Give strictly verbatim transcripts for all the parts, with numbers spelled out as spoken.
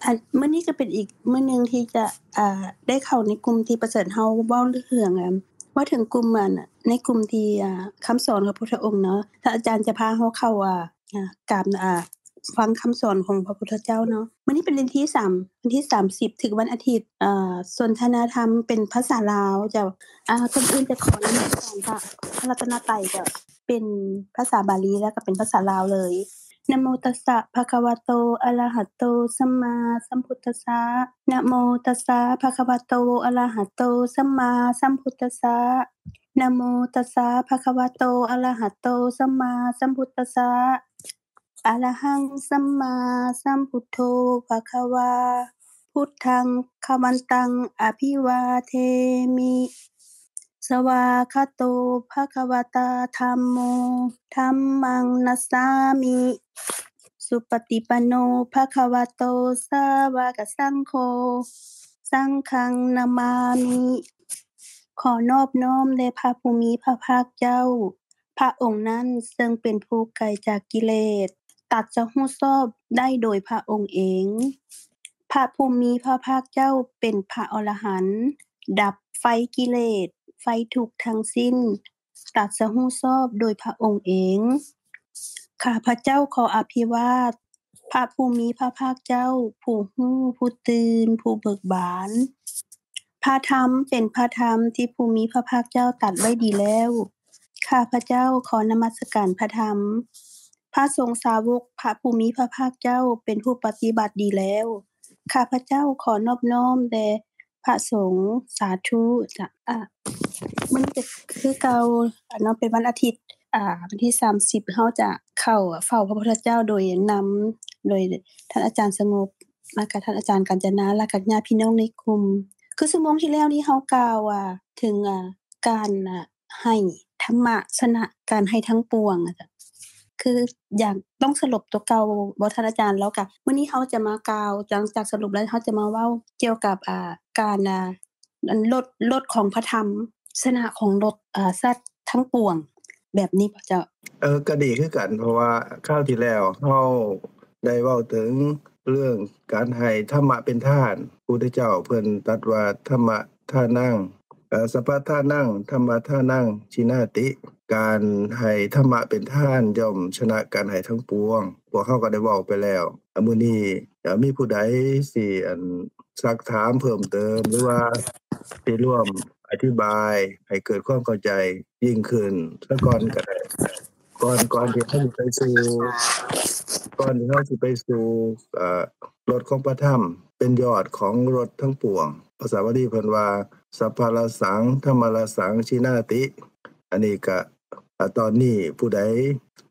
อันมื้อนี้ก็เป็นอีกมื้อหนึ่งที่จะอ่าได้เข้าในกลุ่มที่ประเสริฐเฮาเว้าเรื่องอ่าว่าถึงกลุ่มอ่ะในกลุ่มที่อ่าคำสอนของพระพุทธองค์เนาะ ถ้าอาจารย์จะพาเฮาเข้าอ่าอ่ากราบอ่าฟังคำสอนของพระพุทธเจ้าเนาะ มื้อนี้เป็นวันที่สามวันที่สามสิบถึงวันอาทิตย์อ่าสนทนาธรรมเป็นภาษาลาวเจ้า อ่าก่อนอื่นจะขอนมัสการพระพระรัตนตรัยเจ้า เป็นภาษาบาลีแล้วก็เป็นภาษาลาวเลย นะโมตัสสะภะคะวะโต อะระหะโต สัมมาสัมพุทธัสสะ นะโมตัสสะภะคะวะโต อะระหะโต สัมมาสัมพุทธัสสะ นะโมตัสสะภะคะวะโต อะระหะโต สัมมาสัมพุทธัสสะ อะระหังสัมมาสัมพุทโธภะคะวา พุทธังภะคะวันตังอะภิวาเทมิ สวาคาโตภะคะวะตาธัมโม ธัมมังนัสสามิ สุปฏิปันโนภะคะวะโต สาวกสังโฆ สังฆังนะมามิ ขอนอบน้อมแด่พระผู้มีพระภาคเจ้า พระองค์นั้นซึ่งเป็นผู้ไกลจากกิเลส ตรัสรู้ชอบได้โดยพระองค์เอง พระผู้มีพระภาคเจ้าเป็นพระอรหันต์ ดับไฟกิเลส ไฟทุกข์ทั้งสิ้น ตรัสรู้ชอบโดยพระองค์เอง ข้าพเจ้าขออภิวาท พระผู้มีพระภาคเจ้า ผู้รู้ ผู้ตื่น ผู้เบิกบาน พระธรรมเป็นพระธรรมที่ผู้มีพระภาคเจ้าตรัสไว้ดีแล้ว ข้าพเจ้าขอนมัสการพระธรรม พระสงฆ์สาวกพระผู้มีพระภาคเจ้าเป็นผู้ปฏิบัติดีแล้ว ข้าพเจ้าขอนอบน้อมแด่พระสงฆ์ สาธุจ้ะ อ่ะ มื้อนี้ก็คือเก่า อ่ะเนาะ เป็นวันอาทิตย์ อ่า วันที่สามสิบ เฮาจะเข้าเฝ้าพระพุทธเจ้าโดยนำ โดยท่านอาจารย์สงบ แล้วก็ท่านอาจารย์กาญจนา แล้วก็ญาติพี่น้องในกลุ่ม คือชั่วโมงที่แล้วนี้เฮากล่าวว่าถึง อ่า การ อ่า ให้ธรรมะชนะการให้ทั้งปวงอะจ้ะ คืออยากต้องสรุปตัวเก่าบ่ท่านอาจารย์ แล้วก็มื้อนี้เฮาจะมากล่าว หลังจากสรุปแล้วเฮาจะมาเว้าเกี่ยวกับ อ่า การ อ่า อันรส รสของพระธรรม ชนะของรส อ่า สัตว์ทั้งปวง แบบนี้บ่เจ้า เออ ก็ดีคือกัน เพราะว่าคราวที่แล้วเฮาได้เว้าถึงเรื่องการให้ธรรมะเป็นทาน พุทธเจ้าเพิ่นตรัสว่า ธรรมะทานัง เอ่อ สัพพะทานัง ธรรมะทานัง ชินาติ การให้ธรรมะเป็นทานย่อมชนะการให้ทั้งปวง พวกเฮาก็ได้เว้าไปแล้ว อ่ะ มื้อนี้ อ่ะ มีผู้ใดสิ อัน ซักถามเพิ่มเติม หรือว่าสิร่วมอธิบายให้เกิดความเข้าใจยิ่งขึ้นซะก่อนก็ได้ ก่อน ก่อนที่เฮาสิไปสู่ ก่อนที่เฮาสิไปสู่ เอ่อ รสของพระธรรม เป็นยอดของรสทั้งปวง ภาษาบาลีเพิ่นว่า สัพพะรสัง ธรรมะรสัง ชินาติ อันนี้ก็ อ่า ตอนนี้ผู้ใด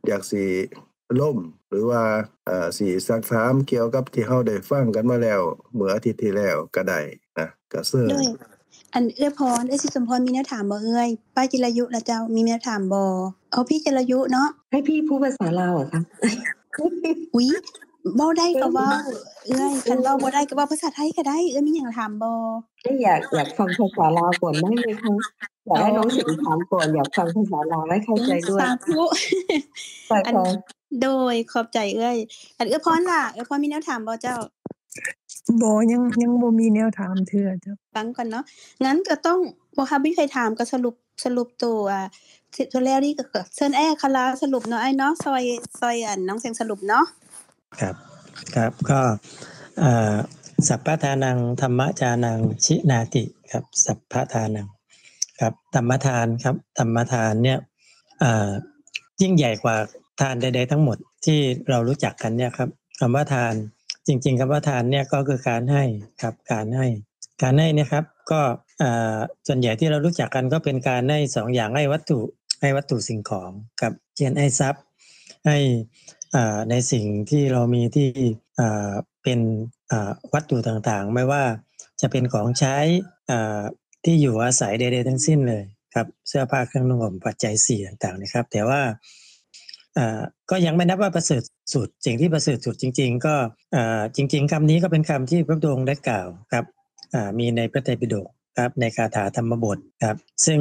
อยากสิลม หรือว่า เอ่อ สิซักถามเกี่ยวกับที่เฮาได้ฟังกันมาแล้วเมื่ออาทิตย์ที่แล้วก็ได้นะ ก็เชิญ โดย อันเอื้อยพร เอื้อยสิสมพรมีแนวถามบ่เอื้อย ป้าจิรายุล่ะเจ้า มีแนวถามบ่ เอาพี่จิรายุเนาะ ให้พี่พูดภาษาลาวเหรอคะ อุ๊ย เว้าได้ก็เว้า เอื้อย คันเว้าบ่ได้ก็เว้าภาษาไทยก็ได้ เอื้อยมีหยังถามบ่ เอ้ย อยาก อยากฟังภาษาลาวก่อนได้ไหมคะ อยากให้น้องเสียงถามก่อน อยากฟังภาษาลาวให้เข้าใจด้วย สาธุ ค่ะ อัน ค่ะ โดย ขอบใจเอื้อย อันเอื้อยพรล่ะ เอื้อยพรมีแนวถามบ่เจ้า บ่ ยัง ยังบ่มีแนวถามเทื่อเจ้า ฟังก่อนเนาะ งั้นก็ต้อง บ่ค่ะ บ่มีใครถาม ก็สรุป สรุปตัว อ่า เทื่อแล้วนี่ก็ ก็เชิญอ้ายอัคราสรุปเนาะ อ้ายเนาะ ซอย ซอยอันน้องแสงสรุปเนาะ ครับ ครับ ก็ เอ่อ สัพพะทานัง ธรรมะทานัง ชินาติ ครับ สัพพะทานัง ครับ ธรรมทานครับ ธรรมทานเนี่ย เอ่อ ยิ่งใหญ่กว่าทานใดๆทั้งหมดที่เรารู้จักกันเนี่ยครับ คำว่าทาน จริงๆ คำว่าทานเนี่ยก็คือการให้ครับ การให้ การให้เนี่ยครับ ก็ เอ่อ ส่วนใหญ่ที่เรารู้จักกันก็เป็นการให้สองอย่าง ให้วัตถุ ให้วัตถุสิ่งของครับ เช่นให้ทรัพย์ ให้ เอ่อ ในสิ่งที่เรามีที่ เอ่อ เป็น เอ่อ วัตถุต่างๆ ไม่ว่าจะเป็นของใช้ เอ่อ ที่อยู่อาศัยใดๆทั้งสิ้นเลยครับ เสื้อผ้าเครื่องนุ่งห่มปัจจัยสี่ต่างๆนะครับ แต่ว่า เอ่อ ก็ยังไม่นับว่าประเสริฐสุด สิ่งที่ประเสริฐสุดจริงๆ ก็ เอ่อ จริงๆ คำนี้ก็เป็นคำที่พระพุทธองค์ได้กล่าวครับ อ่า มีในพระไตรปิฎกครับ ในคาถาธรรมบทครับ ซึ่ง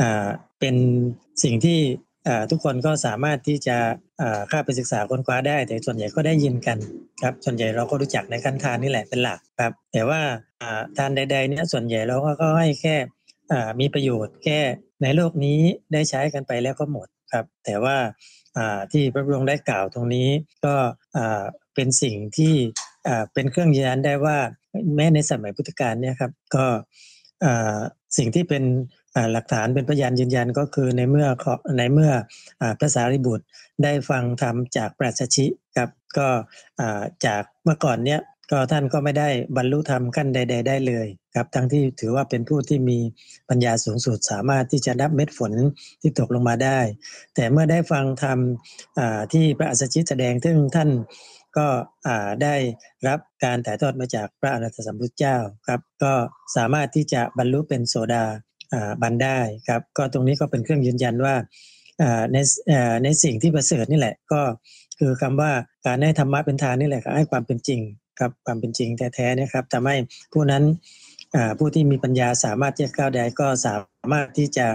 อ่า เป็นสิ่งที่ อ่าทุกคนก็สามารถที่จะอ่าเข้าไปศึกษาค้นคว้าได้ แต่ส่วนใหญ่ก็ได้ยินกันครับ ส่วนใหญ่เราก็รู้จักในขั้นทานนี่แหละเป็นหลักครับ แต่ว่าอ่าทานใดๆเนี่ยส่วนใหญ่เราก็ให้แค่อ่ามีประโยชน์แค่ในโลกนี้ได้ใช้กันไปแล้วก็หมดครับ แต่ว่าอ่าที่พระองค์ได้กล่าวตรงนี้ก็อ่าเป็นสิ่งที่อ่าเป็นเครื่องยืนยันได้ว่าแม้ในสมัยพุทธกาลเนี่ยครับก็อ่าสิ่งที่เป็นอ่าหลักฐานเป็นพยานยืนยันก็คือในเมื่อในเมื่ออ่าพระสารีบุตรได้ฟังธรรมจากปรัชชิครับ ก็อ่าจากเมื่อก่อนเนี่ยก็ท่านก็ไม่ได้บรรลุธรรมขั้นใดๆได้เลยครับ ทั้งที่ถือว่าเป็นผู้ที่มีปัญญาสูงสุด สามารถที่จะนับเม็ดฝนที่ตกลงมาได้ แต่เมื่อได้ฟังธรรมอ่าที่พระอัสสชิแสดง ซึ่งท่านก็อ่าได้รับการถ่ายทอดมาจากพระอรหันตสัมพุทธเจ้าครับ ก็สามารถที่จะบรรลุเป็นโสดาอ่าบันได้ครับ ก็ตรงนี้ก็เป็นเครื่องยืนยันว่าอ่าในอ่าในสิ่งที่ประเสริฐนี่แหละ ก็คือคำว่าการให้ธรรมะเป็นทานนี่แหละครับ ให้ความเป็นจริงครับ ความเป็นจริงแท้ๆเนี่ยครับทำให้ผู้นั้นอ่าผู้ที่มีปัญญาสามารถที่จะก้าวได้ ก็สามารถที่จะ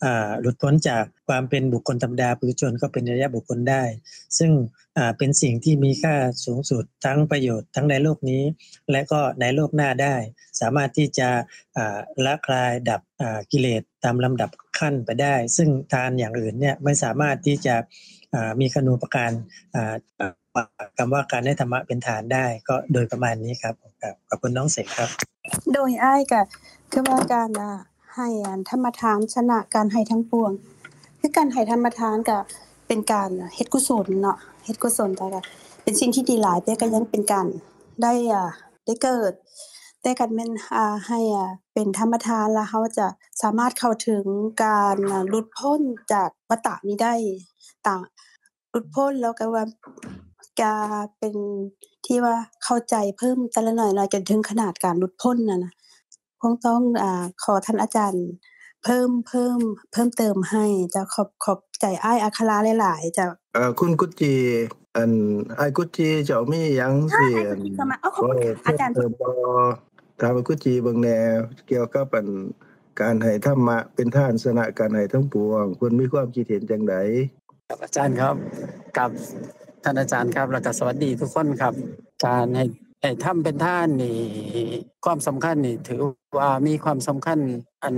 อ่าหลุดพ้นจากความเป็นบุคคลธรรมดาปุถุชน ก็เป็นอริยบุคคลได้ ซึ่งอ่าเป็นสิ่งที่มีค่าสูงสุดทั้งประโยชน์ทั้งในโลกนี้ และก็ในโลกหน้าได้ สามารถที่จะอ่าละคลายดับอ่ากิเลสตามลำดับขั้นไปได้ ซึ่งทานอย่างอื่นเนี่ยไม่สามารถที่จะอ่ามีคุณูปการอ่าคำว่าการให้ธรรมะเป็นทานได้ ก็โดยประมาณนี้ครับ ครับ ขอบคุณน้องเสกครับ โดยอ้ายก็คือว่าการอ่าให้อันธรรมทานชนะการให้ทั้งปวง คือการให้ธรรมทานก็เป็นการเฮ็ดกุศลเนาะ เฮ็ดกุศลแต่ก็เป็นสิ่งที่ดีหลาย แต่ก็ยังเป็นการได้อ่าได้เกิด แต่กันแม่นอ่าให้อ่าเป็นธรรมทานแล้วเฮาจะสามารถเข้าถึงการอ่าหลุดพ้นจากวัฏฏะนี้ได้ต่าง หลุดพ้นแล้วก็ว่าจะเป็นที่ว่าเข้าใจเพิ่มแต่ละหน่อยหน่อยจนถึงขนาดการหลุดพ้นน่ะนะ คงต้องอ่าขอท่านอาจารย์เพิ่มเพิ่มเพิ่มเติมให้เจ้า ขอบขอบใจอ้ายอัคราหลายๆเจ้า เอ่อคุณกุจจี อันอ้ายกุจจีเจ้ามีหยังสิ อ้ายกุจจีเข้ามา เอ้า ขอบคุณค่ะ เพิ่ม อาจารย์ เติมบ่ ถามอ้ายกุจจีเบิ่งแหน่เกี่ยวกับอันการให้ธรรมะเป็นทานชนะการให้ทั้งปวง เพิ่นมีความคิดเห็นจังใด ครับอาจารย์ครับ กับท่านอาจารย์ครับ แล้วก็สวัสดีทุกคนครับ การให้ให้ธรรมเป็นทานนี่ ความสำคัญนี่ถือว่ามีความสำคัญอัน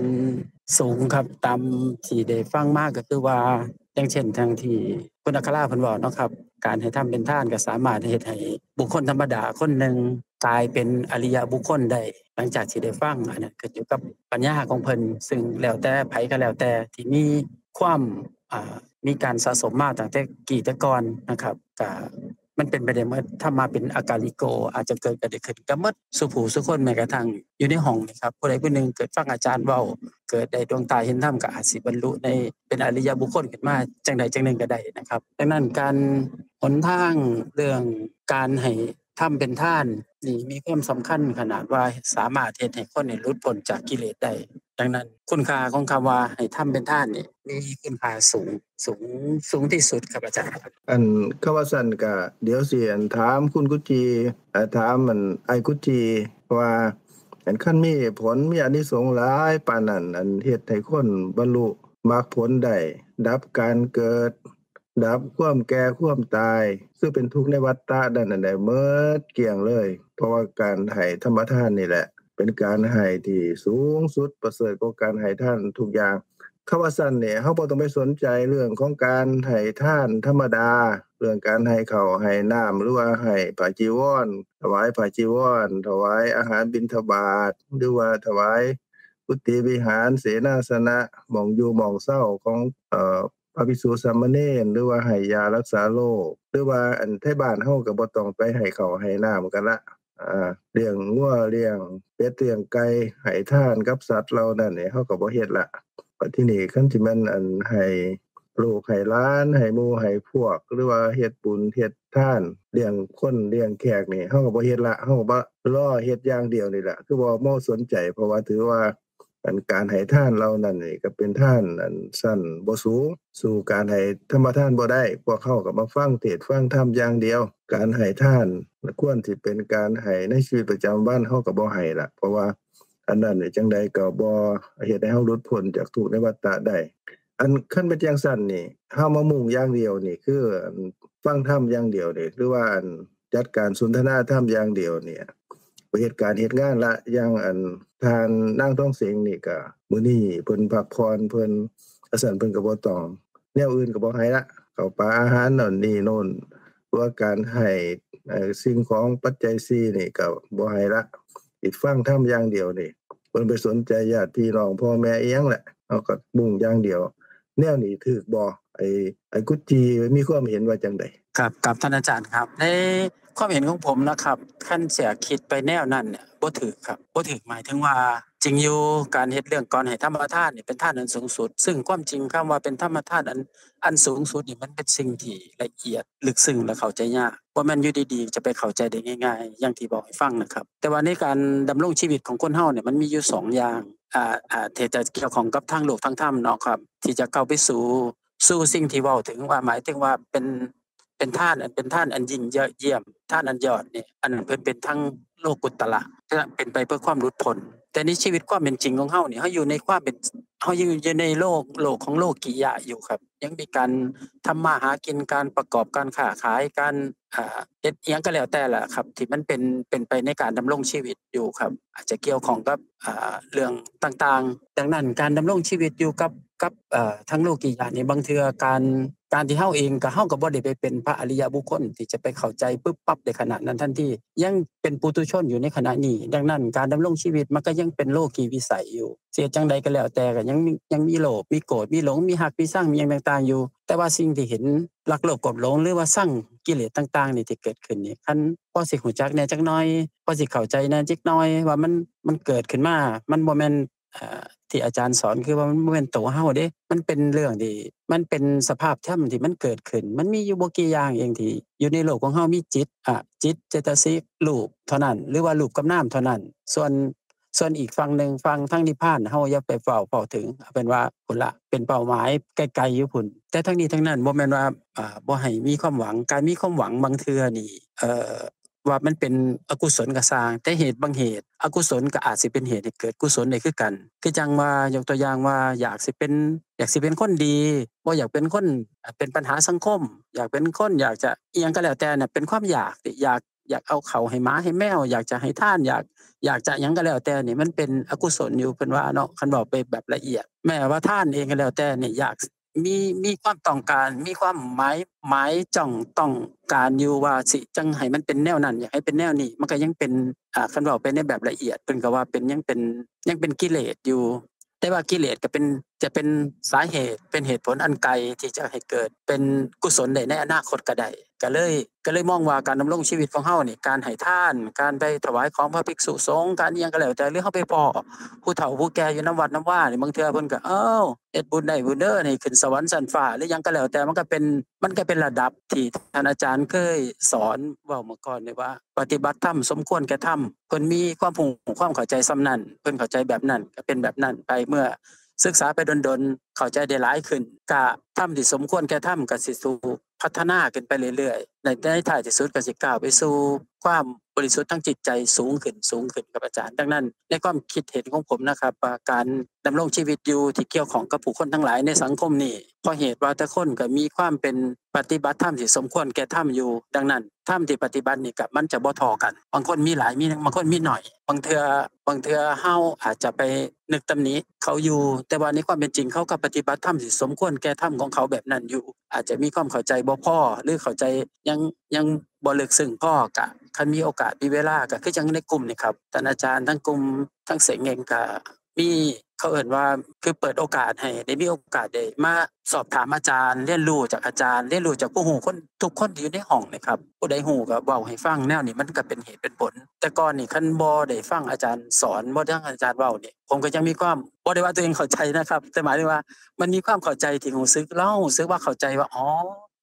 สูงครับ ตามที่ได้ฟังมาก็คือว่า อย่างเช่นทางที่คุณอัคราเพิ่นเว้าเนาะครับ การให้ธรรมเป็นทานก็สามารถเฮ็ดให้บุคคลธรรมดาคนหนึ่งกลายเป็นอริยบุคคลได้ หลังจากที่ได้ฟัง อันนั้นขึ้นอยู่กับปัญญาของเพิ่น ซึ่งแล้วแต่ไผก็แล้วแต่ที่มีความอ่ามีการสะสมมาตั้งแต่กี้แต่ก่อนนะครับ ก็มันเป็นไปได้หมด ธรรมะเป็นอากาลิโก อาจจะเกิดก็ได้ขึ้นกับหมดสู่ผู้สู่คน แม้กระทั่งอยู่ในห้องนี่ครับ ผู้ใดผู้หนึ่งเกิดฟังอาจารย์เว้า เกิดได้ดวงตาเห็นธรรมก็อาจสิบรรลุในเป็นอริยบุคคลขึ้นมาจังใดจังหนึ่งก็ได้นะครับ ดังนั้นการหนทางเรื่องการให้ธรรมเป็นทานนี่มีความสำคัญขนาดว่าสามารถเฮ็ดให้คนนี่หลุดพ้นจากกิเลสได้ ดังนั้นคุณค่าของคำว่าให้ธรรมเป็นทานนี่มีคุณค่าสูง สูง สูงที่สุดครับอาจารย์ครับ อันคำว่าซั่นก็เดี๋ยวสิอันถามคุณกุจจี เอ่อ ถามอันอ้ายกุจจีว่า อันคันมีผลมีอานิสงส์หลายปานนั้น อันเฮ็ดให้คนบรรลุมรรคผลได้ ดับการเกิด ดับความแก่ความตาย คือเป็นทุกข์ในวัฏฏะนั่นน่ะได้หมดเกลี้ยงเลย เพราะว่าการให้ธรรมทานนี่แหละ เป็นการให้ที่สูงสุดประเสริฐกว่าการให้ทานทุกอย่าง คำว่าซั่นนี่ เฮาบ่ต้องไปสนใจเรื่องของการให้ทานธรรมดา เรื่องการให้ข้าวให้น้ำ หรือว่าให้ผ้าจีวร ถวายผ้าจีวร ถวายอาหารบิณฑบาต หรือว่าถวายกุฏิวิหาร เสนาสนะ หม่องอยู่หม่องเซาของ เอ่อ พระภิกษุสามเณร หรือว่าให้ยารักษาโรค หรือว่าอันไทบ้านเฮาก็บ่ต้องไปให้ข้าวให้น้ำกันละ อ่า เลี้ยงงัวเลี้ยงเป็ดเลี้ยงไก่ ให้ทานกับสัตว์เหล่านั้นนี่ เฮาก็บ่เฮ็ดละ บัดทีนี้คันสิแม่นอันให้ลูกให้หลาน ให้หมู่ให้พวก หรือว่าเฮ็ดบุญเฮ็ดทาน เลี้ยงคนเลี้ยงแขกนี่ เฮาก็บ่เฮ็ดละ เฮาก็บ่รอเฮ็ดอย่างเดียวนี่แหละ คือบ่มาสนใจ เพราะว่าถือว่า อันการให้ทานเหล่านั้นนี่ก็เป็นทานอันชั้นบ่สูง สู้การให้ธรรมทานบ่ได้ พวกเฮาก็มาฟังเทศน์ฟังธรรมอย่างเดียว การให้ทานควรสิเป็นการให้ในชีวิตประจำวัน เฮาก็บ่ให้ละ เพราะว่าอันนั้นนี่จั่งใดก็บ่เฮ็ดให้เฮาหลุดพ้นจากทุกข์ในวัฏฏะได้ อันคันเป็นจั่งซั้นนี่ เฮามามุ่งอย่างเดียวนี่ คือ อัน ฟังธรรมอย่างเดียวนี่ หรือว่า อัน จัดการสนทนาธรรมอย่างเดียวเนี่ย ไปเฮ็ดการเฮ็ดงานละ อย่าง อัน ท่านนางทองเสงนี่ก็ มื้อนี้เพิ่นพักผ่อน เพิ่น จั่งซั้นเพิ่นก็บ่ต้อง แนวอื่นก็บ่ให้ละ ข้าวปลาอาหารนั่นนี่โน่น หรือว่าการให้ เอ่อ สิ่งของปัจจัยสี่นี่ก็บ่ให้ละ สิฟังธรรมอย่างเดียวนี่ เพิ่นไปสนใจญาติพี่น้องพ่อแม่อิหยังแหละ เฮาก็มุ่งอย่างเดียว แนวนี้ถืกบ่ ไอ้ ไอ้กุจจีมีความเห็นว่าจั่งใด ครับ ครับ ท่านอาจารย์ครับ ในความเห็นของผมนะครับ คันเสียคิดไปแนวนั้นเนี่ย บ่ถืกครับ บ่ถืกหมายถึงว่า จริงอยู่ การเฮ็ดเรื่องก่อนให้ธรรมทานนี่เป็นทานอันสูงสุด ซึ่งความจริงคำว่าเป็นธรรมทานอัน อันสูงสุดนี่มันเป็นสิ่งที่ละเอียดลึกซึ้งและเข้าใจยาก บ่แม่นอยู่ดีๆ จะไปเข้าใจได้ง่ายๆ อย่างที่บอกให้ฟังนะครับ แต่ว่าในการดำรงชีวิตของคนเฮาเนี่ยมันมีอยู่สองอย่าง อ่า อ่า ที่จะเกี่ยวข้องกับทางโลกทางธรรมเนาะครับ ที่จะเข้าไปสู่ สู่สิ่งที่เว้าถึงว่า หมายถึงว่าเป็น เป็นทานอัน เป็นทานอันยิ่งเยี่ยม ทานอันยอดนี่ อันนั้นเพิ่นเป็นทางโลกุตตระ เป็นไปเพื่อความหลุดพ้น แต่ในชีวิตความเป็นจริงของเฮานี่ เฮาอยู่ในความเป็น เฮาอยู่ อยู่ในโลก โลกของโลกิยะอยู่ครับ ยังมีการทำมาหากิน การประกอบการค้าขาย การ อ่า เฮ็ดอิหยังก็แล้วแต่ล่ะครับ ที่มันเป็น เป็นไปในการดำรงชีวิตอยู่ครับ อาจจะเกี่ยวข้องกับ อ่า เรื่องต่างๆ ดังนั้นการดำรงชีวิตอยู่กับ กับ เอ่อ ทางโลกิยะนี่ บางเทื่อการ การที่เฮาเองก็ เฮาก็บ่ได้ไปเป็นพระอริยบุคคลที่จะไปเข้าใจปึ๊บปั๊บได้ขนาดนั้นทันที ยังเป็นปุถุชนอยู่ในขณะนี้ ดังนั้นการดำรงชีวิตมันก็ยังเป็นโลกีวิสัยอยู่ สิเฮ็ดจั่งใดก็แล้วแต่ก็ยังมี ยังมีโลภ มีโกรธ มีหลง มีฮัก มีชัง มีหยังต่างๆ อยู่ แต่ว่าสิ่งที่เห็นรักโลภโกรธหลง หรือว่าชังกิเลสต่างๆ นี่ที่เกิดขึ้นนี่ คันพอสิรู้จักแหน่จักหน่อย พอสิเข้าใจแหน่จักหน่อยว่ามัน มันเกิดขึ้นมา มันบ่แม่น เอ่อ ที่อาจารย์สอน คือว่ามันบ่แม่นตัวเฮาเด้ มันเป็นเรื่องที่ มันเป็นสภาพธรรมที่มันเกิดขึ้น มันมีอยู่บ่กี่อย่างเองที่อยู่ในโลกของเฮา มีจิต อ่ะ จิต เจตสิก รูปเท่านั้น หรือว่ารูปกับนามเท่านั้น ส่วน ส่วนอีกฝั่งหนึ่ง ฝั่งทางนิพพาน เฮาอย่าไปเฝ้า เฝ้าถึง เอาเป็นว่าพุ้นละ เป็นเป้าหมายไกลๆ อยู่พุ้น แต่ทั้งนี้ทั้งนั้นบ่แม่นว่า อ่า บ่ให้มีความหวัง การมีความหวังบางเทื่อนี่ เอ่อ ว่ามันเป็นอกุศลก็ซ่าง แต่เหตุบางเหตุ อกุศลก็อาจสิเป็นเหตุให้เกิดกุศลได้คือกัน คือจั่งว่ายกตัวอย่างว่าอยากสิเป็น อยากสิเป็นคนดี บ่อยากเป็นคนเป็นปัญหาสังคม อยากเป็นคน อยากจะอิหยังก็แล้วแต่น่ะ เป็นความอยาก อยาก อยากเอาข้าวให้หมาให้แมว อยากจะให้ทาน อยาก อยากจะหยังก็แล้วแต่นี่ มันเป็นอกุศลอยู่ เพิ่นว่าเนาะ คันเว้าไปแบบละเอียด แม้ว่าทานเองก็แล้วแต่นี่ อยาก มี มีความต้องการ มีความหมาย หมายจ้องต้องการอยู่ว่าสิจั่งให้มันเป็นแนวนั้น อยากให้เป็นแนวนี้ มันก็ยังเป็น อ่า คันเว้าไปในแบบละเอียด เพิ่นก็ว่าเป็น ยังเป็น ยังเป็นกิเลสอยู่ แต่ว่ากิเลสก็เป็น จะเป็นสาเหตุ เป็นเหตุผลอันไกลที่จะให้เกิดเป็นกุศลได้ในอนาคตก็ได้ ก็เลย ก็เลยมองว่าการดำรงชีวิตของเฮานี่ การให้ทาน การไปถวายของพระภิกษุสงฆ์ การอิหยังก็แล้วแต่ หรือเฮาไปพ้อผู้เฒ่าผู้แก่อยู่นำวัดนำวานี่ บางเทื่อเพิ่นก็ เอ้า เฮ็ดบุญได้บุญเด้อ นี่ขึ้นสวรรค์ชั้นฟ้า หรือหยังก็แล้วแต่ มันก็เป็น มันก็เป็นระดับที่ท่านอาจารย์เคยสอนเว้าเมื่อก่อนนี่ว่า ปฏิบัติธรรมสมควรแก่ธรรม เพิ่นมีความรู้ความเข้าใจส่ำนั้น เพิ่นเข้าใจแบบนั้น ก็เป็นแบบนั้นไป เมื่อศึกษาไปดนๆ เข้าใจได้หลายขึ้น ก็ธรรมที่สมควรแก่ธรรมก็สิสู่พัฒนาขึ้นไปเรื่อยๆ ใน ในท้ายที่สุดก็สิก้าวไปสู่ความบริสุทธิ์ทางจิตใจสูงขึ้น สูงขึ้นครับอาจารย์ ดังนั้นในความคิดเห็นของผมนะครับ ว่าการดำรงชีวิตอยู่ที่เกี่ยวข้องกับผู้คนทั้งหลายในสังคมนี้ เพราะเหตุว่าแต่คนก็มีความเป็นปฏิบัติธรรมที่สมควรแก่ธรรมอยู่ ดังนั้นธรรมที่ปฏิบัตินี่ก็มันจะบ่เท่ากัน บางคนมีหลาย มี บางคนมีน้อย บางเทื่อ บางเทื่อเฮาอาจจะไปนึกตำหนิเขาอยู่ แต่ว่าในความเป็นจริงเขาก็ปฏิบัติธรรมที่สมควรแก่ธรรมของเขาแบบนั้นอยู่ อาจจะมีความเข้าใจบ่พอ หรือเข้าใจยัง ยังบ่ลึกซึ้งพอ ก็คันมีโอกาสมีเวลา ก็คือจั่งในกลุ่มนี่ครับ ท่านอาจารย์ทั้งกลุ่ม ทั้งเสงเองก็มี เขาเอิ้นว่า คือเปิดโอกาสให้ได้มีโอกาสได้มาสอบถามอาจารย์ เรียนรู้จากอาจารย์ เรียนรู้จากผู้รู้คน ทุกคนที่อยู่ในห้องนี่ครับ ผู้ใดรู้ก็เว้าให้ฟัง แนวนี้มันก็เป็นเหตุเป็นผล แต่ก่อนนี่คันบ่ได้ฟังอาจารย์สอน บ่ได้ฟังอาจารย์เว้านี่ ผมก็ยังมีความ บ่ได้ว่าตัวเองเข้าใจนะครับ แต่หมายถึงว่ามันมีความเข้าใจที่รู้สึก เรารู้สึกว่าเข้าใจว่า อ๋อ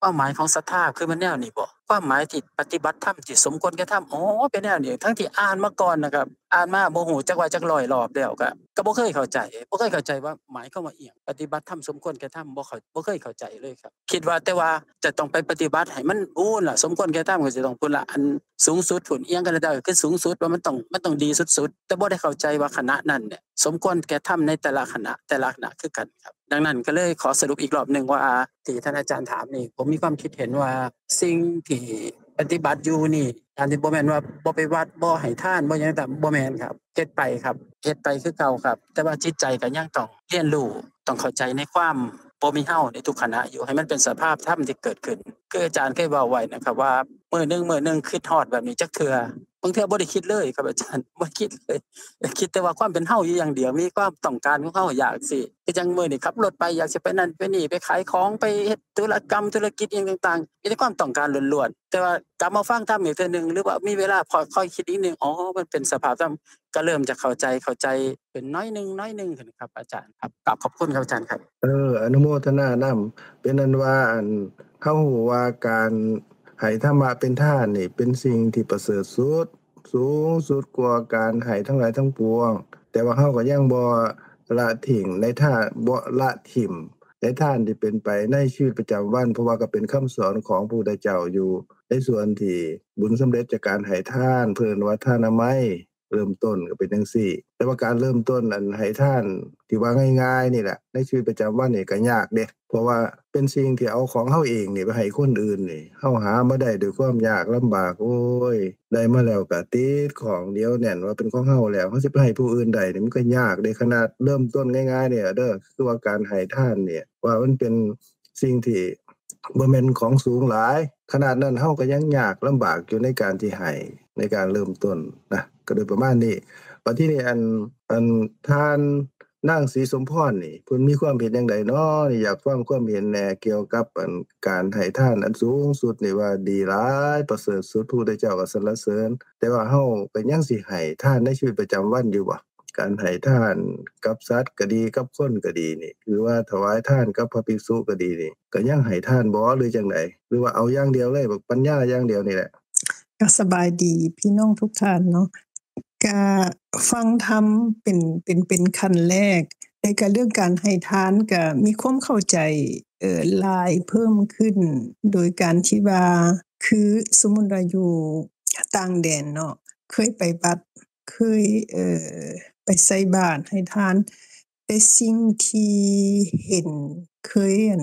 ความหมายของศรัทธาคือมันแนวนี้บ่ ความหมายที่ปฏิบัติธรรมที่สมควรแก่ธรรม อ๋อ เป็นแนวนี้ ทั้งที่อ่านมาก่อนนะครับ อ่านมาบ่ฮู้จักว่าจักร้อยรอบแล้ว ก็ ก็บ่เคยเข้าใจ บ่เคยเข้าใจว่าหมายความว่าอิหยัง ปฏิบัติธรรมสมควรแก่ธรรม บ่เข้า บ่เคยเข้าใจเลยครับ คิดว่าแต่ว่าจะต้องไปปฏิบัติให้มัน อู้ล่ะ สมควรแก่ธรรมก็สิต้องพุ้นละ อันสูงสุดพุ้น อิหยังก็แล้วแต่ คือสูงสุดว่ามันต้อง มันต้องดีสุดๆ แต่บ่ได้เข้าใจว่าขณะนั้นเนี่ย สมควรแก่ธรรมในแต่ละขณะ แต่ละขณะคือกันครับ ดังนั้นก็เลยขอสรุปอีกรอบหนึ่งว่า ที่ท่านอาจารย์ถามนี่ ผมมีความคิดเห็นว่าสิ่งที่ปฏิบัติอยู่นี่ อันนี้บ่แม่นว่าบ่ไปวัด บ่ให้ทาน บ่หยังต่าง บ่แม่นครับ เฮ็ดไปครับ เฮ็ดไปคือเก่าครับ แต่ว่าจิตใจก็ยังต้องเรียนรู้ ต้องเข้าใจในความบ่มีเฮาในทุกขณะอยู่ ให้มันเป็นสภาพธรรมที่เกิดขึ้น คืออาจารย์เคยเว้าไว้นะครับว่า มื้อหนึ่งมื้อหนึ่งคิดฮอดแบบนี้จักเทื่อ บางเทื่อบ่ได้คิดเลยครับอาจารย์ บ่คิดเลย คิดแต่ว่าความเป็นเฮาอยู่อย่างเดียว มีความต้องการของเฮาอยากสิ คือจั่งมื้อนี้ขับรถไป อยากสิไปนั่นไปนี่ ไปขายของ ไปเฮ็ดธุรกรรมธุรกิจอิหยังต่างๆ มีแต่ความต้องการล้วนๆ แต่ว่ากลับมาฟังธรรมอีกเทื่อหนึ่ง หรือว่ามีเวลาพอค่อยคิดอีกนิดนึง อ๋อ มันเป็นสภาพธรรม ก็เริ่มจะเข้าใจ เข้าใจเป็นน้อยหนึ่ง น้อยหนึ่งครับอาจารย์ครับ กราบขอบคุณครับอาจารย์ครับ เออ อนุโมทนานำ เป็นอันว่าอัน เฮาฮู้ว่าการให้ธรรมะเป็นทานนี่เป็นสิ่งที่ประเสริฐสุด สูงสุดกว่าการให้ทั้งหลายทั้งปวง แต่ว่าเฮาก็ยังบ่ละทิ้งในทาน บ่ละถิ่มในทานที่เป็นไปในชีวิตประจำวัน เพราะว่าก็เป็นคำสอนของพระพุทธเจ้าอยู่ ในส่วนที่บุญสำเร็จจากการให้ทาน เพิ่นว่าทานไมย เริ่มต้นก็เป็นจั่งซี้ แต่ว่าการเริ่มต้นอันให้ทานที่ว่าง่ายๆนี่แหละ ในชีวิตประจำวันนี่ก็ยากเด้ เพราะว่าเป็นสิ่งที่เอาของเฮาเองนี่ไปให้คนอื่นนี่ เฮาหามาได้ด้วยความยากลำบาก โอ้ย ได้มาแล้วก็ติดข้องเหนียวแน่นว่าเป็นของเฮาแล้ว เฮาสิไปให้ผู้อื่นได้นี่มันก็ยากเด้ ขนาดเริ่มต้นง่ายๆเนี่ยเด้อ คือว่าการให้ทานเนี่ย ว่ามันเป็นสิ่งที่บ่แม่นของสูงหลาย ขนาดนั้นเฮาก็ยังยากลำบากอยู่ในการที่ให้ ในการเริ่มต้นนะ ก็โดยประมาณนี้ บัดทีนี้อัน อันท่านนางศรีสมพรนี่ เพิ่นมีความเห็นจั่งใดน้อ นี่อยากฟังความเห็นแหน่เกี่ยวกับอันการให้ทานอันสูงสุดนี่ว่าดีหลาย ประเสริฐสุด พระพุทธเจ้าก็สรรเสริญ แต่ว่าเฮาก็ยังสิให้ทานในชีวิตประจำวันอยู่บ่ การให้ทานกับสัตว์ก็ดี กับคนก็ดีนี่ หรือว่าถวายทานกับพระภิกษุก็ดีนี่ ก็ยังให้ทานบ่ หรือจั่งใด หรือว่าเอาอย่างเดียวเลย บักปัญญาอย่างเดียวนี่แหละ ก็สบายดีพี่น้องทุกท่านเนาะ ก็ฟังธรรมเป็น เป็น เป็นขั้นแรก แต่ก็เรื่องการให้ทานก็มีความเข้าใจ เอ่อ หลายเพิ่มขึ้น โดยการที่ว่าคือสมมุติว่าอยู่ต่างแดนเนาะ เคยไปวัด เคย เอ่อ ไปใส่บาตรให้ทาน แต่สิ่งที่เห็น เคย อั่น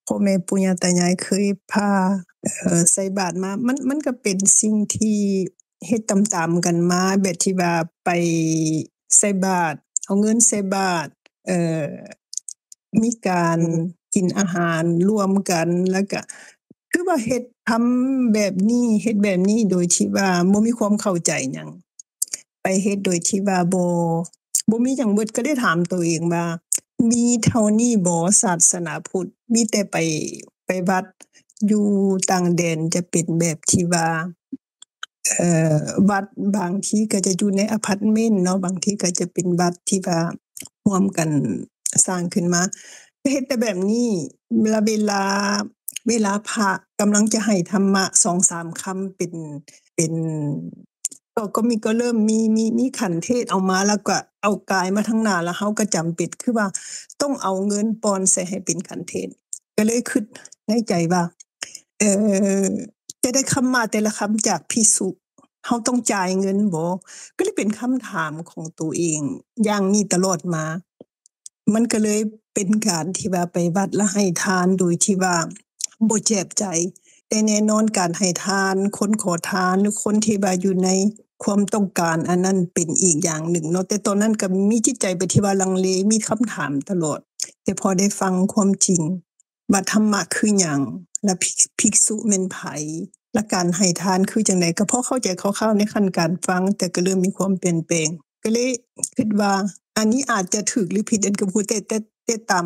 พ่อแม่ปู่ย่าตายายเคยพา เอ่อ ใส่บาตรมา มัน มันก็เป็นสิ่งที่เฮ็ดตามๆกันมา แบบที่ว่าไปใส่บาตร เอาเงินใส่บาตร เอ่อ มีการ อืม กินอาหารร่วมกัน แล้วก็คือว่าเฮ็ด ทำแบบนี้ เฮ็ดแบบนี้โดยที่ว่าบ่มีความเข้าใจหยัง ไปเฮ็ดโดยที่ว่าบ่ บ่มีหยังเบิด ก็เลยถามตัวเองว่า มีเท่านี้บ่ ศาสนาพุทธ มีแต่ไป ไปวัด อยู่ต่างแดนจะเป็นแบบที่ว่า เอ่อ วัดบางทีก็จะอยู่ในอพาร์ตเมนต์เนาะ บางทีก็จะเป็นวัดที่ว่าร่วมกันสร้างขึ้นมา เฮ็ดแต่แบบนี้ เวลา เวลา เวลาพระกำลังจะให้ธรรมะสองสามคำ เป็น เป็น ก็ ก็มี ก็เริ่มมี มี มีขันเทศน์ออกมา แล้วก็เอากายมาทางหน้า แล้วเฮาก็จำเป็น คือว่าต้องเอาเงินปอนใส่ให้เป็นขันเทศน์ ก็เลยคิดในใจว่า เอ่อ จะได้คำมาแต่ละคำจากภิกษุ เฮาต้องจ่ายเงินบ่ ก็เลยเป็นคำถามของตัวเองอย่างนี้ตลอดมา มันก็เลยเป็นการที่ว่าไปวัดแล้วให้ทานโดยที่ว่าบ่แจบใจ แต่แน่นอนการให้ทาน คนขอทาน หรือคนที่ว่าอยู่ในความต้องการ อันนั้นเป็นอีกอย่างหนึ่งเนาะ แต่ตอนนั้นก็มีจิตใจไปที่ว่าลังเล มีคำถามตลอด แต่พอได้ฟังความจริง ว่าธรรมะคือหยัง และภิก ภิกษุแม่นไผ และการให้ทานคือจั่งใด ก็พอเข้าใจคร่าวๆในขั้นการฟัง แต่ก็เริ่มมีความเปลี่ยนแปลง ก็เลยคิดว่า อันนี้อาจจะถูกหรือผิด อันก็พูดแต่ แต่ แต่ตาม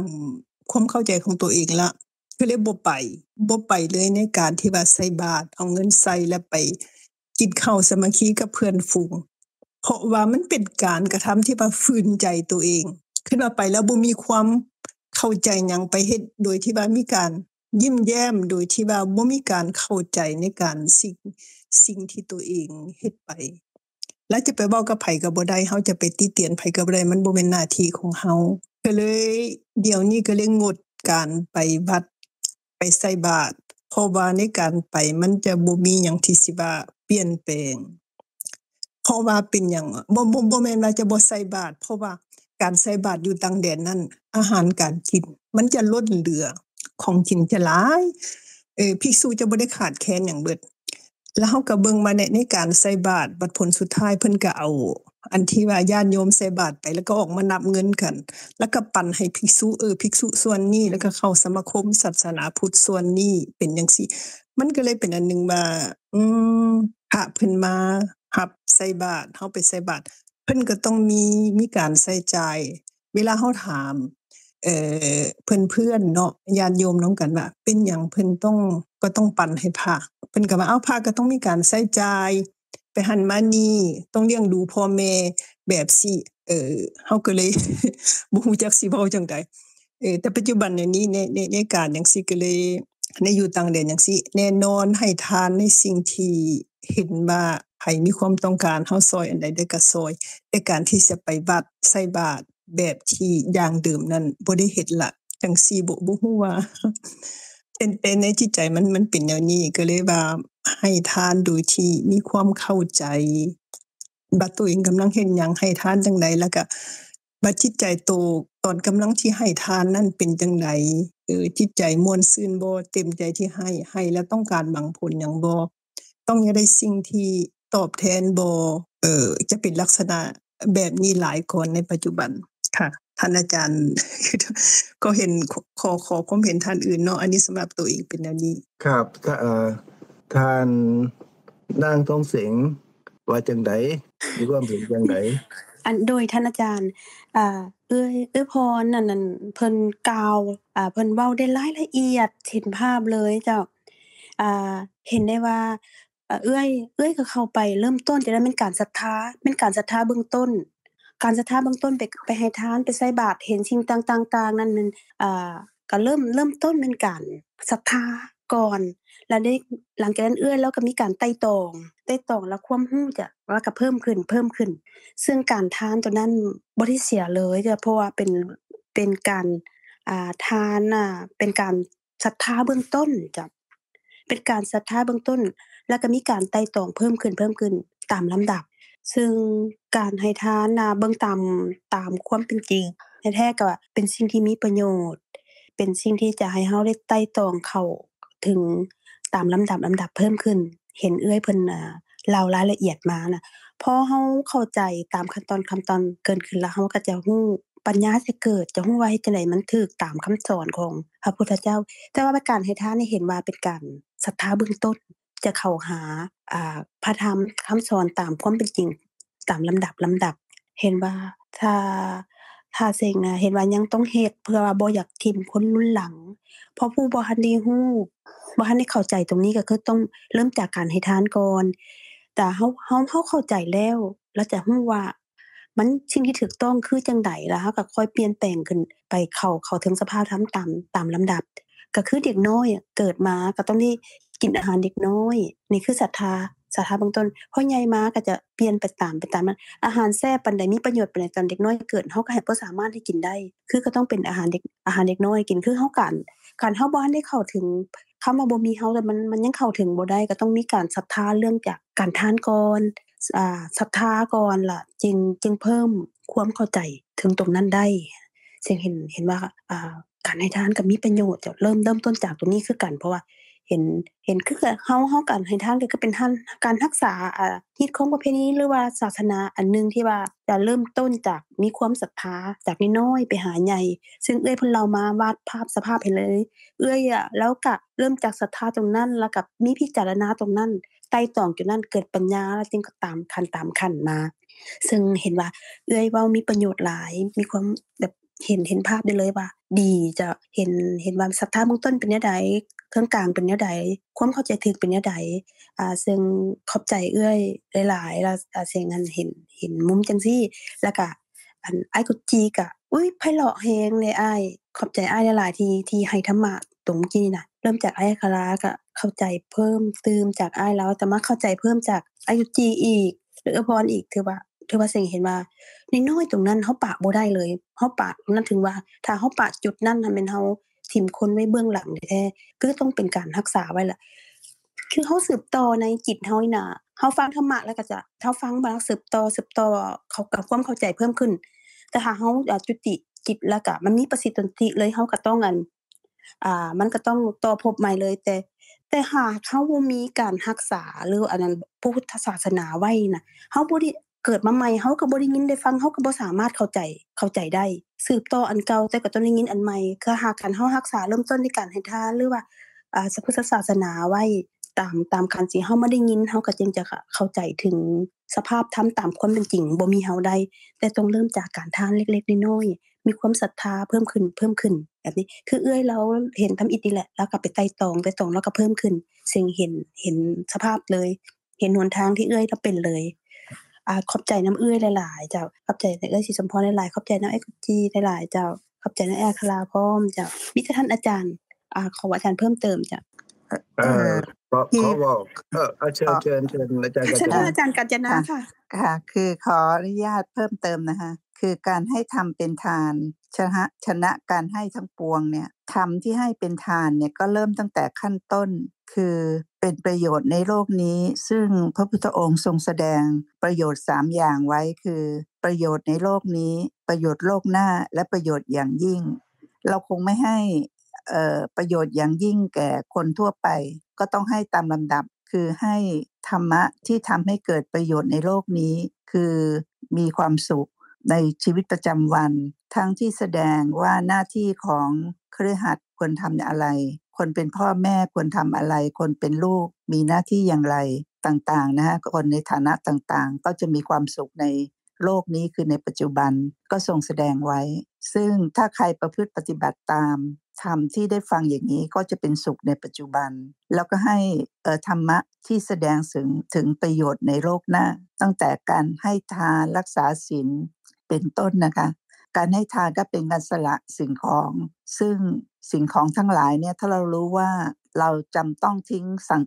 ความเข้าใจของตัวเองละ ก็เลยบ่ไป บ่ไปเลยในการที่ว่าใส่บาตร เอาเงินใส่แล้วไปกินข้าวสามัคคีกับเพื่อนฝูง เพราะว่ามันเป็นการกระทำที่ว่าฝืนใจตัวเอง คิดว่าไปแล้วบ่มีความเข้าใจหยัง ไปเฮ็ดโดยที่ว่ามีการยิ้มแย้ม โดยที่ว่าบ่มีการเข้าใจในการสิ่ง สิ่งที่ตัวเองเฮ็ดไป แล้วจะไปเว้ากับไผก็บ่ได้ เฮาจะไปติเตียนไผก็บ่ได้ มันบ่แม่นหน้าที่ของเฮา ก็เลย เดี๋ยวนี้ก็เลยงดการไปวัด ไปใส่บาตร เพราะว่าในการไปมันจะบ่มีหยังที่สิว่าเปลี่ยนแปลง เพราะว่าเป็นหยัง บ่ บ่ บ่แม่นว่าจะบ่ใส่บาตร เพราะว่า การใส่บาตรอยู่ต่างแดนนั่น อาหารการกินมันจะล้นเหลือ ของกินจะหลาย เออ ภิกษุจะบ่ได้ขาดแคลนหยังเบิด แล้วเฮาก็เบิ่งมาใน ในการใส่บาตร บัดผลสุดท้ายเพิ่นก็เอา อันที่ว่าญาติโยมใส่บาตรไป แล้วก็ออกมานับเงินกัน แล้วก็ปันให้ภิกษุ เออ ภิกษุส่วนนี้ แล้วก็เข้าสมาคมศาสนาพุทธส่วนนี้ เป็นจั่งซี้ มันก็เลยเป็นอันหนึ่งว่า อืม พระเพิ่นมารับใส่บาตร เฮาไปใส่บาตร เพิ่นก็ต้องมี มีการใช้จ่าย เวลาเฮาถาม เอ่อ เพื่อนๆ เนาะ ญาติโยมนำกันว่า เป็นหยังเพิ่นต้อง ก็ต้องปันให้พระ เพิ่นก็ว่า เอ้า พระก็ต้องมีการใช้จ่าย ไปหั้นมานี่ ต้องเลี้ยงดูพ่อแม่ แบบซี้ เออ เฮาก็เลย บ่ฮู้จักสิเว้าจั่งใด เออ แต่ปัจจุบันเดี๋ยวนี้ใน ใน ในการจั่งซี้ก็เลย ในอยู่ต่างแดนจั่งซี้ แน่นอนให้ทานในสิ่งที่เห็นว่าไผมีความต้องการ เฮาซ่อยอันใดได้ก็ซ่อย แต่การที่จะไปวัดใส่บาตรแบบที่อย่างเดิมนั้นบ่ได้เฮ็ดละ จั่งซี้ บ่ บ่ฮู้ว่า เป็น เป็นในจิตใจมัน มันเป็นแนวนี้ ก็เลยว่าให้ทานโดยที่มีความเข้าใจ ว่าตัวเองกำลังเฮ็ดหยัง ให้ทานจั่งใด แล้วก็ว่าจิตใจโตตอนกำลังที่ให้ทานนั้นเป็นจั่งใด เออ จิตใจม่วนซื่นบ่ เต็มใจที่ให้ ให้แล้วต้องการหวังผลหยังบ่ ต้องอยากได้สิ่งที่ตอบแทนบ่ เออ จะเป็นลักษณะแบบนี้หลายกว่าในปัจจุบันค่ะ ท่านอาจารย์ ก็เห็น ขอ ขอความเห็นท่านอื่นเนาะ อันนี้สำหรับตัวเองเป็นแนวนี้ ครับ ถ้า เอ่อ ท่านนางทองเสงว่าจั่งใด มีความเห็นจั่งใด อัน โดยท่านอาจารย์ อ่า เอื้อย เอื้อยพรนั่น นั่น เพิ่นกล่าว อ่า เพิ่นเว้าได้รายละเอียด เห็นภาพเลยเจ้า อ่า เห็นได้ว่า เอ่อ เอื้อย เอื้อยก็เข้าไปเริ่มต้นจะได้เป็นการศรัทธา เป็นการศรัทธาเบื้องต้น การศรัทธาเบื้องต้นไป ไปให้ทาน ไปใส่บาตร เห็นสิ่งต่างๆ ต่างๆ นั่น อ่า ก็เริ่ม เริ่มต้นเป็นการศรัทธาก่อน แล้วได้ หลังจากนั้นเอื้อยแล้วก็มีการไต่ตอง ไต่ตองแล้วความรู้จะ ว่าก็เพิ่มขึ้น เพิ่มขึ้น ซึ่งการทานตัวนั้นบ่ได้เสียเลยจ้ะ เพราะว่าเป็น เป็นการ อ่า ทานน่ะ เป็นการศรัทธาเบื้องต้นจ้ะ เป็นการศรัทธาเบื้องต้น แล้วก็มีการไต่ตองเพิ่มขึ้น เพิ่มขึ้นตามลำดับ ซึ่งการให้ทานน่ะ เบิ่งตาม ตามความเป็นจริงแท้ๆ ก็เป็นสิ่งที่มีประโยชน์ เป็นสิ่งที่จะให้เฮาได้ไต่ตองเข้าถึงตามลำดับ ลำดับเพิ่มขึ้น เห็นเอื้อยเพิ่น อ่า เล่ารายละเอียดมาน่ะ พอเฮาเข้าใจตามขั้นตอน ขั้นตอนเกินขึ้นแล้ว เฮาก็จะรู้ ปัญญาจะเกิด จะรู้ว่าเฮ็ดจั่งใดมันถูกตามคำสอนของพระพุทธเจ้า แต่ว่าการให้ทานนี่เห็นว่าเป็นการศรัทธาเบื้องต้น จะเข้าหา อ่า พระธรรมคำสอนตามความเป็นจริง ตามลำดับ ลำดับ เห็นว่าถ้า ถ้าเซ็งนะ เห็นว่ายังต้องเฮ็ด เพื่อว่าบ่อยากถิ่มคนรุ่นหลัง เพราะผู้บ่ทันได้รู้ บ่ทันได้เข้าใจตรงนี้ ก็คือต้องเริ่มจากการให้ทานก่อน แต่เฮา เฮา เฮาเข้าใจแล้ว แล้วจะรู้ว่ามัน สิ่งที่ถูกต้องคือจั่งใด แล้วเฮาก็ค่อยเปลี่ยนแปลงขึ้นไป เข้า เข้าถึงสภาพธรรมตาม ตามลำดับ ก็คือเด็กน้อยอะ เกิดมาก็ต้องได้กินอาหารเด็กน้อย นี่คือศรัทธา ศรัทธาเบื้องต้น พอใหญ่มาก็จะเปลี่ยนไปตาม ไปตามนั้น อาหารแซ่บปานใด มีประโยชน์ปานใด ตอนเด็กน้อยเกิด เฮาก็ให้ความสามารถให้กินได้ คือก็ต้องเป็นอาหารเด็ก อาหารเด็กน้อยกิน คือเฮา การ การเฮาบ่ทันได้เข้าถึง คำว่าบ่มีเฮา แต่มัน มันยังเข้าถึงบ่ได้ ก็ต้องมีการศรัทธาเรื่องจากการทานก่อน อ่า ศรัทธาก่อนล่ะ จึง จึงเพิ่มความเข้าใจถึงตรงนั้นได้ ซึ่งเห็น เห็นว่า อ่า การให้ทานก็มีประโยชน์ จะเริ่ม เริ่มต้นจากตรงนี้คือกัน เพราะว่าเห็น เห็นคือเฮา เฮาการให้ทานก็คือเป็นทาน การรักษา อ่า ฮีตคองประเพณี หรือว่าศาสนาอันหนึ่งที่ว่าจะเริ่มต้นจากมีความศรัทธา จากน้อยๆ ไปหาใหญ่ ซึ่งเอื้อยเพิ่นเล่ามาวาดภาพสภาพให้เลย เอื้อยอะ แล้วก็เริ่มจากศรัทธาตรงนั้น แล้วก็มีพิจารณาตรงนั้น ไต่ตองจุดนั้น เกิดปัญญา แล้วจึงก็ตามขั้น ตามขั้นมา ซึ่งเห็นว่าเอื้อยเว้ามีประโยชน์หลาย มีความแบบเห็น เห็นภาพได้เลยว่าดี จะเห็น เห็นว่าศรัทธาเบื้องต้นเป็นแนวใด เครื่องกลางเป็นแนวใด ความเข้าใจถูกเป็นแนวใด อ่า ซึ่งขอบใจเอื้อยหลายๆ แล้ว อ่า ซึ่งอันเห็น เห็นมุมจั่งซี้ แล้วก็ อัน อ้ายกุจจีก็ อุ๊ย ไพเราะแฮงเลยอ้าย ขอบใจอ้ายหลายๆ ที่ ที่ให้ธรรมะตรงเมื่อกี้นี่นะ เริ่มจากอ้ายอัคราก็เข้าใจเพิ่มตื่มจากอ้ายลาว แต่มาเข้าใจเพิ่มจากอ้ายกุจจีอีก หรือเอื้อยพรอีก ถือว่า ถือว่าเซ็งเห็นว่าน้อยๆ ตรงนั้นเฮาปะบ่ได้เลย เฮาปะตรงนั้น ถึงว่าถ้าเฮาปะจุดนั้นน่ะ แม่นเฮาถิ่มคนไว้เบื้องหลังแท้ๆ คือต้องเป็นการรักษาไว้ล่ะ คือเฮาสืบต่อในจิตเฮานี่นะ เฮาฟังธรรมะแล้วก็จะ เฮาฟังมาสืบต่อ สืบต่อ เขาก็ความเข้าใจเพิ่มขึ้น แต่ถ้าเฮา อ่า จุติจิตแล้วก็มันมีปฏิสนธิเลย เฮาก็ต้อง อัน อ่า มันก็ต้องต่อภพใหม่เลย แต่ แต่หากเฮาบ่มีการรักษา หรืออันนั้น พุทธศาสนาไว้น่ะ เฮาบ่ได้ เกิดมาใหม่ เฮาก็บ่ได้ยินได้ฟัง เฮาก็บ่สามารถเข้าใจ เข้าใจได้ สืบต่ออันเก่า แต่ก็ต้องได้ยินอันใหม่ คือหากคันเฮารักษา เริ่มต้นด้วยการให้ทาน หรือว่า อ่า พุทธศาสนาไว้ ตาม ตามการที่เฮามาได้ยิน เฮาก็จึงจะเข้าใจถึงสภาพธรรมตามความเป็นจริง บ่มีเฮาได้ แต่ต้องเริ่มจากการทานเล็กๆน้อยๆ มีความศรัทธาเพิ่มขึ้น เพิ่มขึ้น แบบนี้ คือเอื้อยลาวเห็นทำอิฐนี่แหละ ลาวก็ไปไต่ตอง ไต่ตอง ลาวก็เพิ่มขึ้น ซึ่งเห็น เห็นสภาพเลย เห็นหนทางที่เอื้อยลาวเป็นเลย อ่า ขอบใจนำเอื้อยหลายๆ เจ้า ขอบใจนำเอื้อยศรีสมพรหลายๆ ขอบใจนำเอื้อยกุจีหลายๆ เจ้า ขอบใจนำเอื้อยอัคราพร้อมเจ้า มีแต่ท่านอาจารย์ อ่า ขออาจารย์เพิ่มเติมเจ้า เอ่อ เอ่อ ขอ ที่ ขอบอก เอ่อ เชิญ ขอ เชิญ เชิญอาจารย์กัญจนา เชิญท่านอาจารย์กัญจนาค่ะ ค่ะ คือขออนุญาตเพิ่มเติมนะคะ คือการให้ธรรมเป็นทาน ชนะ ชนะการให้ทั้งปวงเนี่ย ธรรมที่ให้เป็นทานเนี่ยก็เริ่มตั้งแต่ขั้นต้น คือเป็นประโยชน์ในโลกนี้ ซึ่งพระพุทธองค์ทรงแสดงประโยชน์สามอย่างไว้ คือประโยชน์ในโลกนี้ ประโยชน์โลกหน้า และประโยชน์อย่างยิ่ง เราคงไม่ให้ เอ่อ ประโยชน์อย่างยิ่งแก่คนทั่วไป ก็ต้องให้ตามลำดับ คือให้ธรรมะที่ทำให้เกิดประโยชน์ในโลกนี้ คือมีความสุขในชีวิตประจำวัน ทั้งที่แสดงว่าหน้าที่ของคฤหัสถ์ควรทำอะไร คนเป็นพ่อแม่ควรทำอะไร คนเป็นลูกมีหน้าที่อย่างไรต่างๆ นะคะ คนในฐานะต่างๆ ก็จะมีความสุขในโลกนี้ คือในปัจจุบัน ก็ทรงแสดงไว้ ซึ่งถ้าใครประพฤติปฏิบัติตามธรรมที่ได้ฟังอย่างนี้ ก็จะเป็นสุขในปัจจุบัน แล้วก็ให้ เอ่อ ธรรมะที่แสดงถึง ถึงประโยชน์ในโลกหน้า ตั้งแต่การให้ทาน รักษาศีล เป็นต้นนะคะ การให้ทานก็เป็นการสละสิ่งของ ซึ่งสิ่งของทั้งหลายเนี่ย ถ้าเรารู้ว่าเราจำต้องทิ้งสัง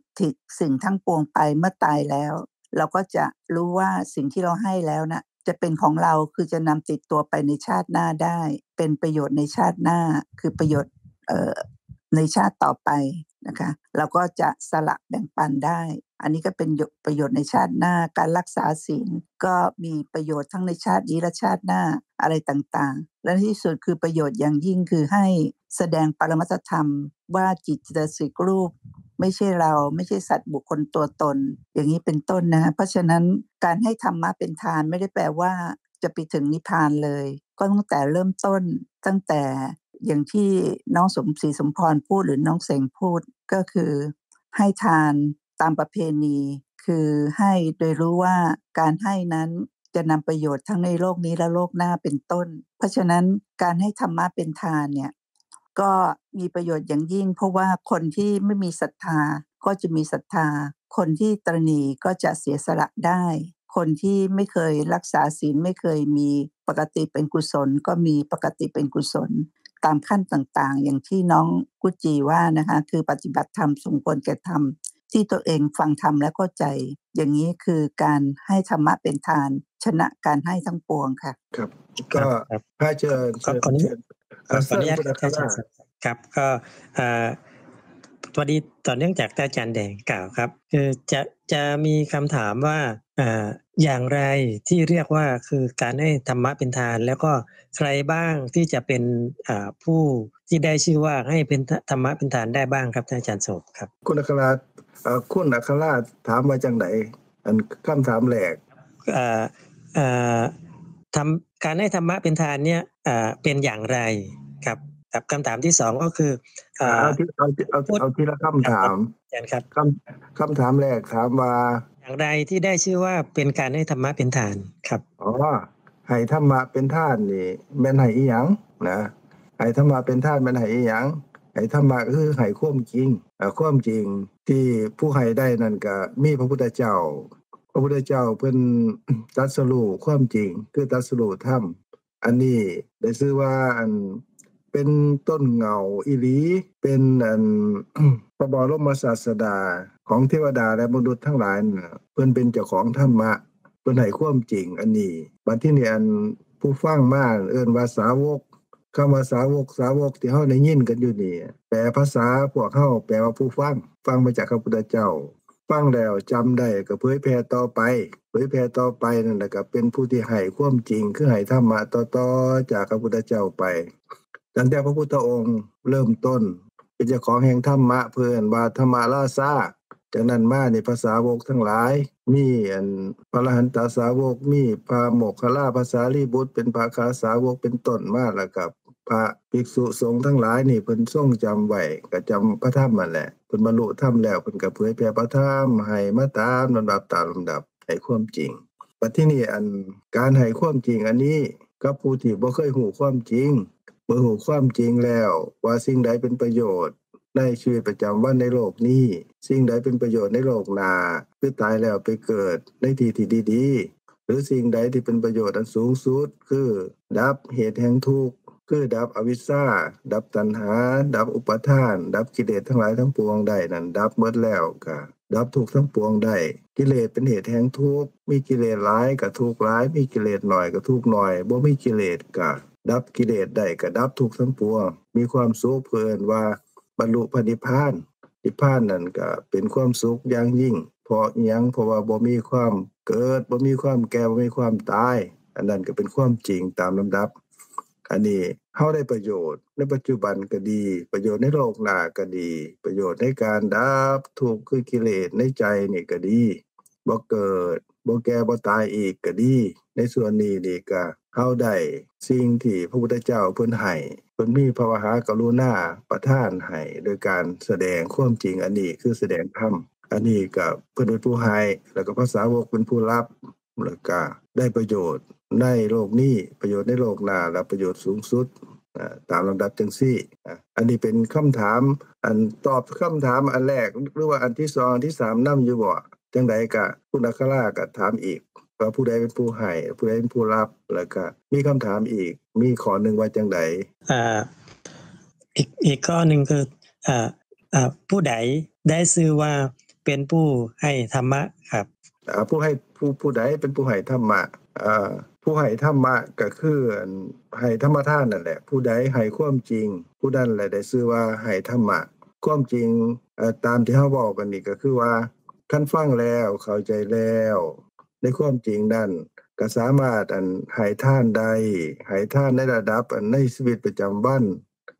สิ่งทั้งปวงไปเมื่อตายแล้ว เราก็จะรู้ว่าสิ่งที่เราให้แล้วน่ะ จะเป็นของเรา คือจะนำติดตัวไปในชาติหน้าได้ เป็นประโยชน์ในชาติหน้า คือประโยชน์ เอ่อ ในชาติต่อไปนะคะ เราก็จะสละแบ่งปันได้ อันนี้ก็เป็นประโยชน์ในชาติหน้า การรักษาศีลก็มีประโยชน์ทั้งในชาตินี้และชาติหน้า อะไรต่างๆ และที่สุดคือประโยชน์อย่างยิ่งคือให้แสดงปรมัตถธรรมว่าจิตเจตสิกรูปไม่ใช่เรา ไม่ใช่สัตว์บุคคลตัวตน อย่างนี้เป็นต้นนะ เพราะฉะนั้นการให้ธรรมะเป็นทานไม่ได้แปลว่าจะไปถึงนิพพานเลย ก็ตั้งแต่เริ่มต้น ตั้งแต่อย่างที่น้องสม ศรีสมพรพูด หรือน้องเสงพูด ก็คือให้ทานตามประเพณี คือให้โดยรู้ว่าการให้นั้นจะนำประโยชน์ทั้งในโลกนี้และโลกหน้าเป็นต้น เพราะฉะนั้นการให้ธรรมะเป็นทานเนี่ย ก็มีประโยชน์อย่างยิ่ง เพราะว่าคนที่ไม่มีศรัทธาก็จะมีศรัทธา คนที่ตระหนี่ก็จะเสียสละได้ คนที่ไม่เคยรักษาศีล ไม่เคยมีปกติเป็นกุศล ก็มีปกติเป็นกุศล ตามขั้นต่างๆ อย่างที่น้องกุจีว่านะคะ คือปฏิบัติธรรมสมควรแก่ธรรม ที่ตัวเองฟังธรรมและเข้าใจ อย่างนี้คือการให้ธรรมะเป็นทาน ชนะการให้ทั้งปวงค่ะ ครับ ก็ ครับ ครับ ถ้าเชิญ ขอ เชิญ ขออนุญาต เชิญ ขอ ขออนุญาต เชิญคุณอัครา ครับ ก็ เอ่อ พอดีต่อเนื่องจากที่อาจารย์แดงกล่าวครับ คือจะ จะมีคำถามว่า เอ่อ อย่างไรที่เรียกว่าคือการให้ธรรมะเป็นทาน แล้วก็ใครบ้างที่จะเป็น เอ่อ ผู้ที่ได้ชื่อว่าให้เป็นธ- ธรรมะเป็นทานได้บ้างครับ ท่านอาจารย์โสภครับ คุณอัครา เอ่อ คุณอัคราถามว่าจังได อันคำถามแรก เอ่อ เอ่อ ทำ- การให้ธรรมะเป็นทานเนี่ย เอ่อ เป็นอย่างไรครับ ครับ คำถามที่สองก็คือ เอ่อ เอาที- เอาที- เอาที- พูด เอาทีละคำถาม ครับ อาจารย์ครับ คำ- คำถามแรกถามว่า อย่างไรที่ได้ชื่อว่าเป็นการให้ธรรมะเป็นทานครับ อ๋อ ให้ธรรมะเป็นทานนี่แม่นให้อีหยังนะ ให้ธรรมะเป็นทานแม่นให้อีหยัง ให้ธรรมะคือให้ความจริง เอ่อ ความจริงที่ผู้ให้ได้นั่นก็มีพระพุทธเจ้า พระพุทธเจ้าเพิ่นตรัสรู้ความจริง คือตรัสรู้ธรรม อันนี้ได้ชื่อว่าอันเป็นต้นเหง้าอีหลี เป็นอัน พระบรมศาสดาของเทวดาและมนุษย์ทั้งหลายน่ะ เพิ่นเป็นเจ้าของธรรมะ เพิ่นให้ความจริงอันนี้ บัดทีนี้อันผู้ฟังมาเอิ้นว่าสาวก คำว่าสาวก สาวกที่เฮาได้ยินกันอยู่นี่ แปลภาษาพวกเฮาแปลว่าผู้ฟัง ฟังมาจากพระพุทธเจ้า ฟังแล้วจำได้ก็เผยแผ่ต่อไป เผยแผ่ต่อไปนั่นแหละก็เป็นผู้ที่ให้ความจริง คือให้ธรรมะต่อๆจากพระพุทธเจ้าไป ตั้งแต่พระพุทธองค์เริ่มต้น เป็นเจ้าของแห่งธรรมะ เพิ่นว่าธรรมราชา จากนั้นมานี่พระสาวกทั้งหลาย มีอันพระอรหันตสาวก มีพระโมคคัลลา พระสารีบุตร เป็นพระอัครสาวกเป็นต้นมา แล้วก็พระภิกษุสงฆ์ทั้งหลายนี่เพิ่นทรงจำไว้ ก็จำพระธรรมนั่นแหละ เพิ่นบรรลุธรรมแล้ว เพิ่นก็เผยแผ่พระธรรมให้มาตามลำดับ ตามลำดับ ให้ความจริง บัดทีนี้อันการให้ความจริงอันนี้ กับผู้ที่บ่เคยฮู้ความจริง เมื่อฮู้ความจริงแล้ว ว่าสิ่งใดเป็นประโยชน์ในชีวิตประจำวันในโลกนี้ สิ่งใดเป็นประโยชน์ในโลกหน้า คือตายแล้วไปเกิดในที่ที่ดีๆ หรือสิ่งใดที่เป็นประโยชน์อันสูงสุด คือดับเหตุแห่งทุกข์ คือดับอวิชชา ดับตัณหา ดับอุปาทาน ดับกิเลสทั้งหลายทั้งปวงได้นั่น ดับหมดแล้วก็ดับทุกข์ทั้งปวงได้ กิเลสเป็นเหตุแห่งทุกข์ มีกิเลสหลายก็ทุกข์หลาย มีกิเลสน้อยก็ทุกข์น้อย บ่มีกิเลสก็ดับกิเลสได้ ก็ดับทุกข์ทั้งปวง มีความสุข เพิ่นว่าบรรลุพระนิพพาน นิพพานนั่นก็เป็นความสุขอย่างยิ่ง เพราะอิหยัง เพราะว่าบ่มีความเกิด บ่มีความแก่ บ่มีความตาย อันนั้นก็เป็นความจริงตามลำดับ อันนี้เฮาได้ประโยชน์ในปัจจุบันก็ดี ประโยชน์ในโลกหน้าก็ดี ประโยชน์ในการดับทุกข์คือกิเลสในใจนี่ก็ดี บ่เกิด บ่แก่ บ่ตายอีกก็ดี ในส่วนนี้นี่ก็เฮาได้สิ่งที่พระพุทธเจ้าเพิ่นให้ เพิ่นมีพระมหากรุณาประทานให้ โดยการแสดงความจริง อันนี้คือแสดงธรรม อันนี้ก็เพิ่นเป็นผู้ให้ แล้วก็พระสาวกเป็นผู้รับ แล้วก็ได้ประโยชน์ในโลกนี้ ประโยชน์ในโลกหน้า และประโยชน์สูงสุด อ่า ตามลำดับจังซี่ อ่า อันนี้เป็นคำถาม อันตอบคำถามอันแรก หรือว่าอันที่สอง อันที่สามนำอยู่บ่ จังใดก็คุณอัคราก็ถามอีก ว่าผู้ใดเป็นผู้ให้ ผู้ใดเป็นผู้รับ แล้วก็มีคำถามอีก มีข้อหนึ่งว่าจังใด อ่า อีก อีกข้อหนึ่งคือ อ่า อ่า ผู้ใดได้ชื่อว่าเป็นผู้ให้ธรรมะครับ อ่า ผู้ให้ ผู้ ผู้ใดเป็นผู้ให้ธรรมะ อ่า ผู้ให้ธรรมะก็คืออันให้ธรรมทานนั่นแหละ ผู้ใดให้ความจริง ผู้นั้นแหละได้ชื่อว่าให้ธรรมะ ความจริง เอ่อ ตามที่เฮาเว้ากันนี่ก็คือว่า คันฟังแล้วเข้าใจแล้ว ในความจริงนั้นก็สามารถอันให้ทานได้ ให้ทานในระดับอันในชีวิตประจำวัน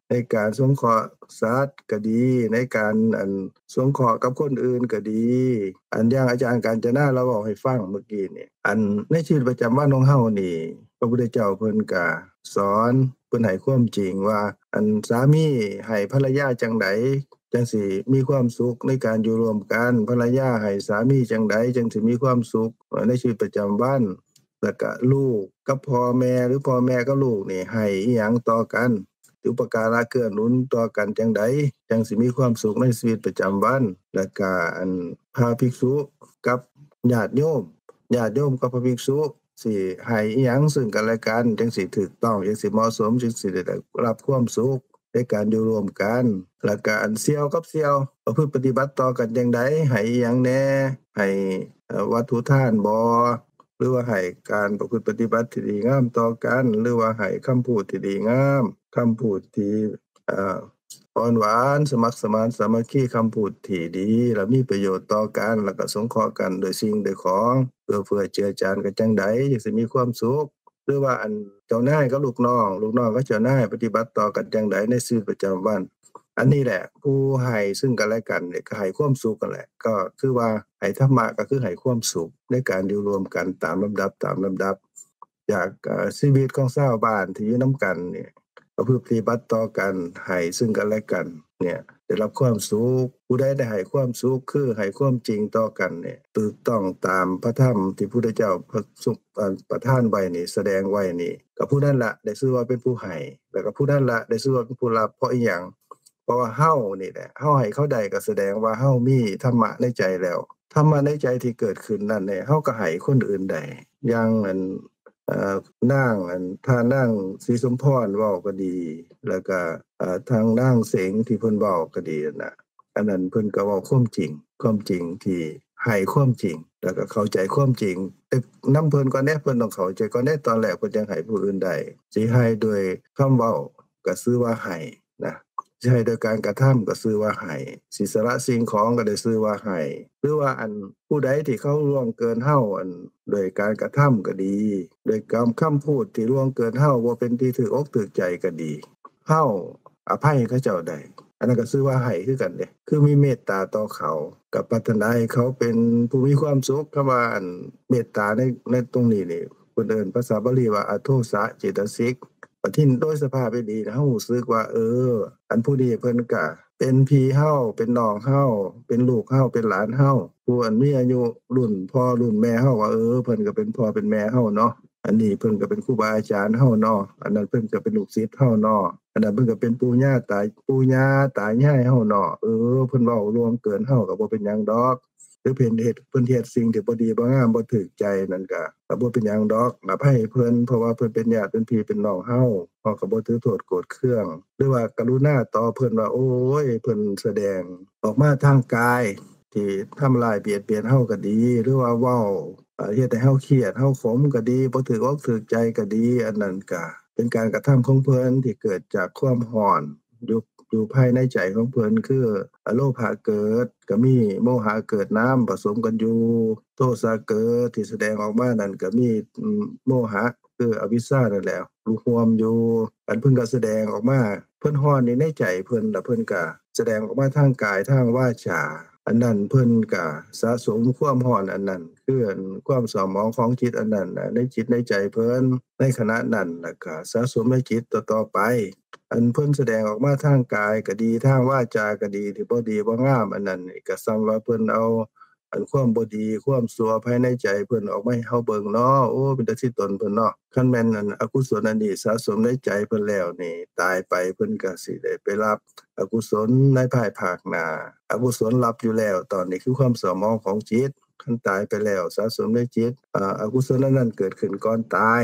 ในการสงเคราะห์สัตว์ก็ดี ในการอันสงเคราะห์กับคนอื่นก็ดี อันอย่างอาจารย์กาญจนาลาวเว้าให้ฟังเมื่อกี้นี่ อันในชีวิตประจำวันของเฮานี่ พระพุทธเจ้าเพิ่นก็สอน เพิ่นให้ความจริงว่า อันสามีให้ภรรยาจังใด จังสิมีความสุขในการอยู่ร่วมกัน ภรรยาให้สามีจังใด จังสิมีความสุขในชีวิตประจำวัน แล้วก็ลูกกับพ่อแม่ หรือพ่อแม่กับลูกนี่ให้อิหยังต่อกัน อุปการะเกื้อหนุนต่อกันจังใด จังสิมีความสุขในชีวิตประจำวัน แล้วก็อันพระภิกษุกับญาติโยม ญาติโยมกับพระภิกษุ สิให้อิหยังซึ่งกันและกัน จังสิถูกต้อง จังสิเหมาะสม จังสิได้รับความสุขในการอยู่ร่วมกัน แล้วก็อันเสี่ยวกับเสี่ยว ประพฤติปฏิบัติต่อกันจังใด ให้อิหยังแหน่ ให้ เอ่อ วัตถุทานบ่ หรือว่าให้การประพฤติปฏิบัติที่ดีงามต่อกัน หรือว่าให้คำพูดที่ดีงาม คำพูดที่ เอ่อ อ่อนหวาน สมัครสมานสามัคคี คำพูดที่ดี และมีประโยชน์ต่อกัน แล้วก็สงเคราะห์กันโดยสิ่งโดยของ เอื้อเฟื้อเจือจานกันจังใด จังสิมีความสุข หรือว่าอันเจ้านายกับลูกน้อง ลูกน้องกับเจ้านายปฏิบัติต่อกันจังใดในชีวิตประจำวัน อันนี้แหละ ผู้ให้ซึ่งกันและกันเนี่ยก็ให้ความสุขกันแหละ ก็คือว่าให้ธรรมะก็คือให้ความสุขในการอยู่ร่วมกันตามลำดับ ตามลำดับ จาก เอ่อ ชีวิตของชาวบ้านที่อยู่นำกันเนี่ย ก็คือปฏิบัติต่อกัน ให้ซึ่งกันและกันเนี่ย ได้รับความสุข ผู้ใดได้ให้ความสุข คือให้ความจริงต่อกันเนี่ย ถูกต้องตามพระธรรมที่พุทธเจ้าประสบ เอ่อ ประทานไว้นี่ แสดงไว้นี่ ก็ผู้นั้นละได้ชื่อว่าเป็นผู้ให้ แล้วก็ผู้นั้นละได้ชื่อว่าเป็นผู้รับ เพราะอิหยัง เพราะว่าเฮานี่แหละ เฮาให้เขาได้ก็แสดงว่าเฮามีธรรมะในใจแล้ว ธรรมะในใจที่เกิดขึ้นนั่นเนี่ย เฮาก็ให้คนอื่นได้ อย่างอัน เอ่อ นางอัน ท่านนางศรีสมพรเว้าก็ดี แล้วก็ เอ่อ ทางนางเสงที่เพิ่นเว้าก็ดีนั่นน่ะ อันนั้นเพิ่นก็เว้าความจริง ความจริงที่ให้ความจริง แล้วก็เข้าใจความจริง แต่นำเพิ่นก่อนเด้ เพิ่นต้องเข้าใจก่อนเด้ ตอนแรกเพิ่นจั่งให้ผู้อื่นได้ สิให้ด้วยคำเว้าก็ชื่อว่าให้นะ สิ ให้โดยการกระทำก็ชื่อว่าให้ สิสละสิ่งของก็ได้ชื่อว่าให้ หรือว่าอันผู้ใดที่เขาล่วงเกินเฮา อันโดยการกระทำก็ดี โดยกำ คำพูดที่ล่วงเกินเฮา บ่เป็นที่ถืกอกถืกใจก็ดี เฮาอภัยเขาเจ้าได้ อันนั้นก็ชื่อว่าให้คือกันเด้ คือมีเมตตาต่อเขา ก็ปรารถนาให้เขาเป็นผู้มีความสุข คำว่าอันเมตตาใน ในตรงนี้นี่ เพิ่นเอิ้นภาษาบาลีว่าอโทสะเจตสิก บัดทีนี้โดยสภาพอีหลีนะ เฮารู้สึกว่า เออ อันผู้นี้เพิ่นก็เป็นพี่เฮา เป็นน้องเฮา เป็นลูกเฮา เป็นหลานเฮา ผู้อันมีอายุรุ่นพ่อรุ่นแม่เฮา ว่า เออ เพิ่นก็เป็นพ่อเป็นแม่เฮาเนาะ อันนี้เพิ่นก็เป็นครูบาอาจารย์เฮาเนาะ อันนั้นเพิ่นก็เป็นลูกศิษย์เฮาเนาะ อันนั้นเพิ่นก็เป็นปู่ย่าตา ปู่ย่าตายายเฮาเนาะ เออ เพิ่นเว้าล่วงเกินเฮาก็บ่เป็นหยังดอก หรือเพิ่นเฮ็ด เพิ่นเฮ็ดสิ่งที่บ่ดีบ่งามบ่ถูกใจนั่นก็ ก็บ่เป็นหยังดอก อภัยเพิ่น เพราะว่าเพิ่นเป็นญาติเป็นพี่เป็นน้องเฮา เฮาก็บ่ถือโทษโกรธเคือง หรือว่ากรุณาต่อเพิ่นว่า โอ้ย เพิ่นแสดงออกมาทางกายที่ทำร้ายเบียดเบียนเฮาก็ดี หรือว่าเว้า เอ่อ เฮ็ดให้เฮาเครียดเฮาขมก็ดี บ่ถูกอกถูกใจก็ดี อันนั้นก็เป็นการกระทำของเพิ่นที่เกิดจากความร้อน อยู่ อยู่ภายในใจของเพิ่น คืออโลภะเกิดก็มี โมหะเกิดนำ ผสมกันอยู่ โทสะเกิดที่แสดงออกมานั่นก็มี อืม โมหะ คืออวิชชานั่นแหละ อยู่ร่วมอยู่ อันเพิ่นก็แสดงออกมา เพิ่นร้อนอยู่ในใจเพิ่น แล้วเพิ่นก็แสดงออกมาทางกายทางวาจา อันนั้นเพิ่นก็สะสมความร้อนอันนั้น คืออันความเศร้าหมองของจิตอันนั้นน่ะ ในจิตในใจเพิ่น ในขณะนั้น แล้วก็สะสมในจิตต่อๆไป อันเพิ่นแสดงออกมาทางกายก็ดี ทางวาจาก็ดี ที่บ่ดีบ่งามอันนั้นนี่ ก็ส่ำว่าเพิ่นเอาอันความบ่ดี ความชั่วภายในใจเพิ่นออกมาให้เฮาเบิ่งเนาะ โอ้ เป็นตาซี่ตนเพิ่นเนาะ คันแม่นอันอกุศลอันนี้สะสมในใจเพิ่นแล้วนี่ ตายไปเพิ่นก็สิได้ไปรับอกุศลในภายภาคหน้า อกุศลรับอยู่แล้ว ตอนนี้คือความเศร้าหมองของจิต คันตายไปแล้วสะสมในจิต อ่า อกุศลอันนั้นเกิดขึ้นก่อนตาย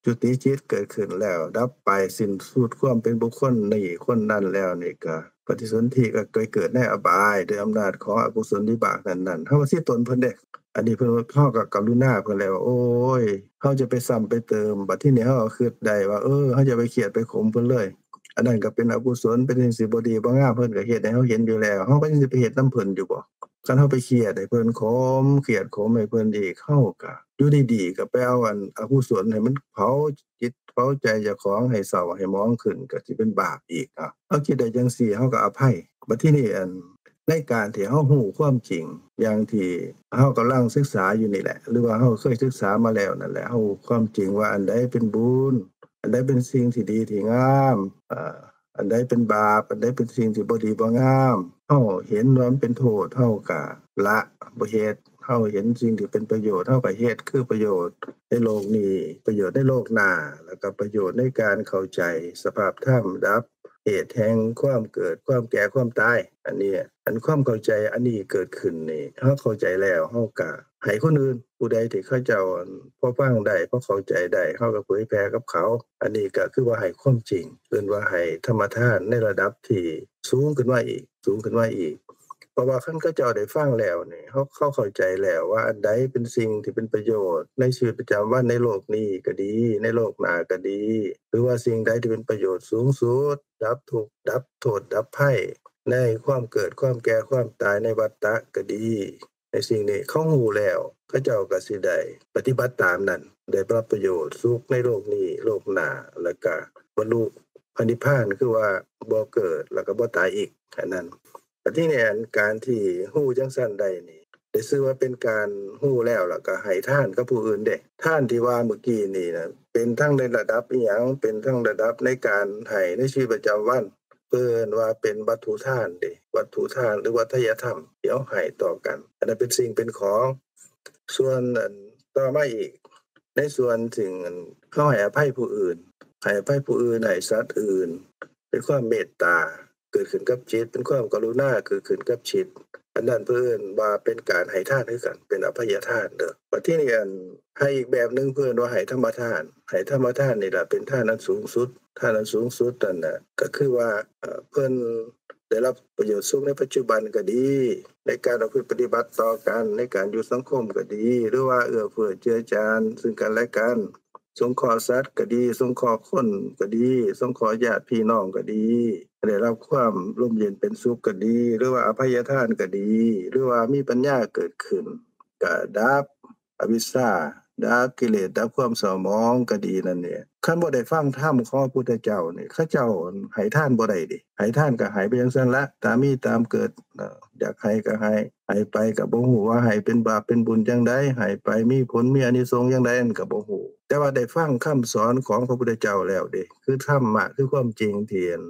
จุติจิตเกิดขึ้นแล้วดับไป สิ้นสุดความเป็นบุคคลนี้คนนั้นแล้วนี่ก็ ปฏิสนธิก็ไปเกิดในอบาย ด้วยอำนาจของอกุศลวิบากนั้นๆ เฮาว่าซี่ตนเพิ่นเด้ อันนี้เพิ่นว่า เฮาก็กรุณาเพิ่นแล้วว่า โอ้ย เฮาจะไปซ้ำไปเติม บัดทีนี้เฮาก็คิดได้ว่า เออ เฮาจะไปเครียดไปขมเพิ่นเลย อันนั้นก็เป็นอกุศล เป็นสิ่งที่บ่ดีบ่งาม เพิ่นก็เฮ็ดให้เฮาเห็นอยู่แล้ว เฮาก็ยังสิไปเฮ็ดนำเพิ่นอยู่บ่ คันเฮาไปเครียดให้เพิ่นขม เครียดขมให้เพิ่นอีก เฮาก็อยู่ดีๆ ก็ไปเอาอันอกุศลให้มันเผาจิตเผาใจเจ้าของให้เศร้าให้หมองขึ้น ก็สิเป็นบาปอีก เอ้า เฮาคิดได้จั่งซี้ เฮาก็อภัย บัดทีนี้อัน ในการที่เฮาฮู้ความจริง อย่างที่เฮากำลังศึกษาอยู่นี่แหละ หรือว่าเฮาเคยศึกษามาแล้วนั่นแหละ เฮาฮู้ความจริงว่าอันใดเป็นบุญ อันใดเป็นสิ่งที่ดีที่งาม เอ่อ อันใดเป็นบาป อันใดเป็นสิ่งที่บ่ดีบ่งาม เฮาเห็นว่ามันเป็นโทษ เฮาก็ละ บ่เฮ็ด เฮาเห็นสิ่งที่เป็นประโยชน์ เฮาก็เฮ็ด คือประโยชน์ในโลกนี้ ประโยชน์ในโลกหน้า แล้วก็ประโยชน์ในการเข้าใจสภาพธรรม ดับเหตุแห่งความเกิด ความแก่ ความตาย อันนี้ อันความเข้าใจอันนี้เกิดขึ้นนี่ เฮาเข้าใจแล้ว เฮาก็ให้คนอื่น ผู้ใดที่เขาเจ้า อั่น พอฟังได้ พอเข้าใจได้ เฮาก็เผยแผ่กับเขา อันนี้ก็คือว่าให้ความจริง เอิ้นว่าให้ธรรมทานในระดับที่สูงขึ้นมาอีก สูงขึ้นมาอีก เพราะว่าคันเขาเจ้าได้ฟังแล้วนี่ เขา เขาเข้าใจแล้วว่าอันใดเป็นสิ่งที่เป็นประโยชน์ในชีวิตประจำวันในโลกนี้ก็ดี ในโลกหน้าก็ดี หรือว่าสิ่งใดที่เป็นประโยชน์สูงสุด ดับทุกข์ ดับโทษ ดับภัย ในความเกิด ความแก่ ความตาย ในวัฏฏะก็ดี ในสิ่งนี้เขาฮู้แล้ว เขาเจ้าก็สิได้ปฏิบัติตามนั้น ได้รับประโยชน์สุขในโลกนี้ โลกหน้า แล้วก็บรรลุพระนิพพาน คือว่าบ่เกิดแล้วก็บ่ตายอีก อันนั้น แต่ที่นี่อันการที่ฮู้จั่งซั้นได้นี่ ได้ชื่อว่าเป็นการฮู้แล้ว แล้วก็ให้ทานกับผู้อื่นเด้ ทานที่ว่าเมื่อกี้นี่นะ เป็นทั้งในระดับอิหยัง เป็นทั้งระดับในการให้ในชีวิตประจำวัน เอิ้นว่าเป็นวัตถุทานเด้ วัตถุทานหรือวัตยธรรมที่เฮาให้ต่อกัน อันนั้นเป็นสิ่งเป็นของ ส่วนอันต่อมาอีก ในส่วนถึงอันเฮาให้อภัยผู้อื่น ให้อภัยผู้อื่น ให้สัตว์อื่น เป็นความเมตตา เกิดขึ้นกับจิต เป็นความกรุณาเกิดขึ้นกับจิต อันนั้นเพิ่นว่าเป็นการให้ทานคือกัน เป็นอภัยทานเด้อ บัดทีนี้อันให้อีกแบบหนึ่งเพิ่นว่าให้ธรรมทาน ให้ธรรมทานนี่ล่ะเป็นทานอันสูงสุด ทานอันสูงสุดนั่นน่ะ ก็คือว่า เอ่อ เพิ่นได้รับประโยชน์สุขในปัจจุบันก็ดี ในการประพฤติปฏิบัติต่อกัน ในการอยู่สังคมก็ดี หรือว่าเอื้อเฟื้อเจือจานซึ่งกันและกัน สงเคราะห์สัตว์ก็ดี สงเคราะห์คนก็ดี สงเคราะห์ญาติพี่น้องก็ดี ได้รับความร่มเย็นเป็นสุขก็ดี หรือว่าอภัยทานก็ดี หรือว่ามีปัญญาเกิดขึ้น ก็ดับอวิชชา ดับกิเลส ดับความเศร้าหมองก็ดีนั่นเนี่ย คันบ่ได้ฟังธรรมของพระพุทธเจ้านี่ เขาเจ้าให้ทานบ่ได้เด้ ให้ทานก็ให้ไปจั่งซั้นละ ตามมีตามเกิด เอ่อ อยากให้ก็ให้ ให้ไปก็บ่ฮู้ว่าให้เป็นบาปเป็นบุญจั่งใด ให้ไปมีผลมีอานิสงส์จั่งใด อันก็บ่ฮู้ แต่ว่าได้ฟังคำสอนของพระพุทธเจ้าแล้วเด้ คือธรรมะ คือความจริงที่ อัน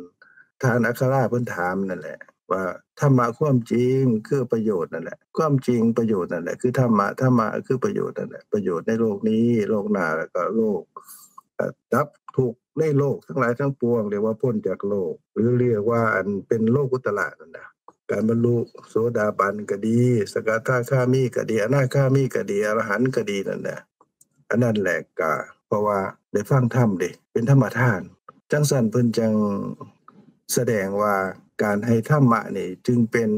ท่านอัคราเพิ่นถามนั่นแหละ ว่าธรรมะความจริงคือประโยชน์นั่นแหละ ความจริงประโยชน์นั่นแหละ คือธรรมะ ธรรมะคือประโยชน์นั่นแหละ ประโยชน์ในโลกนี้ โลกหน้า แล้วก็โลก เอ่อ ดับทุกข์ในโลกทั้งหลายทั้งปวง เรียกว่าพ้นจากโลก หรือเรียกว่าอันเป็นโลกุตตระนั่นนะ การบรรลุโสดาบันก็ดี สกทาคามีก็ดี อนาคามีก็ดี อรหันต์ก็ดีนั่นนะ อันนั้นแหละก็เพราะว่าได้ฟังธรรมเด้ เป็นธรรมทาน จั่งซั้นเพิ่นจั่งแสดงว่าการให้ธรรมะนี่จึงเป็น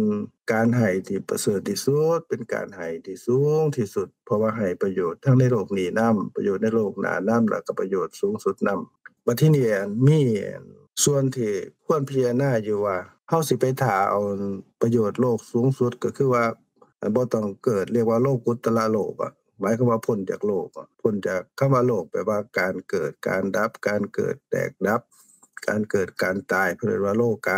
การให้ที่ประเสริฐที่สุด เป็นการให้ที่สูงที่สุด เพราะว่าให้ประโยชน์ทั้งในโลกนี้นำ ประโยชน์ในโลกหน้านำ แล้วก็ประโยชน์สูงสุดนำ บัดทีนี้อันมีอันส่วนที่ควรพิจารณาอยู่ว่า เฮาสิไปถ่าเอาประโยชน์โลกสูงสุด ก็คือว่า บ่ต้องเกิด เรียกว่าโลกุตตระโลกอะ หมายความว่าพ้นจากโลกอะ พ้นจากคำว่าโลก แปลว่าการเกิด การดับ การเกิดแตกดับ การเกิดการตาย เพิ่นเรียกว่าโลกะ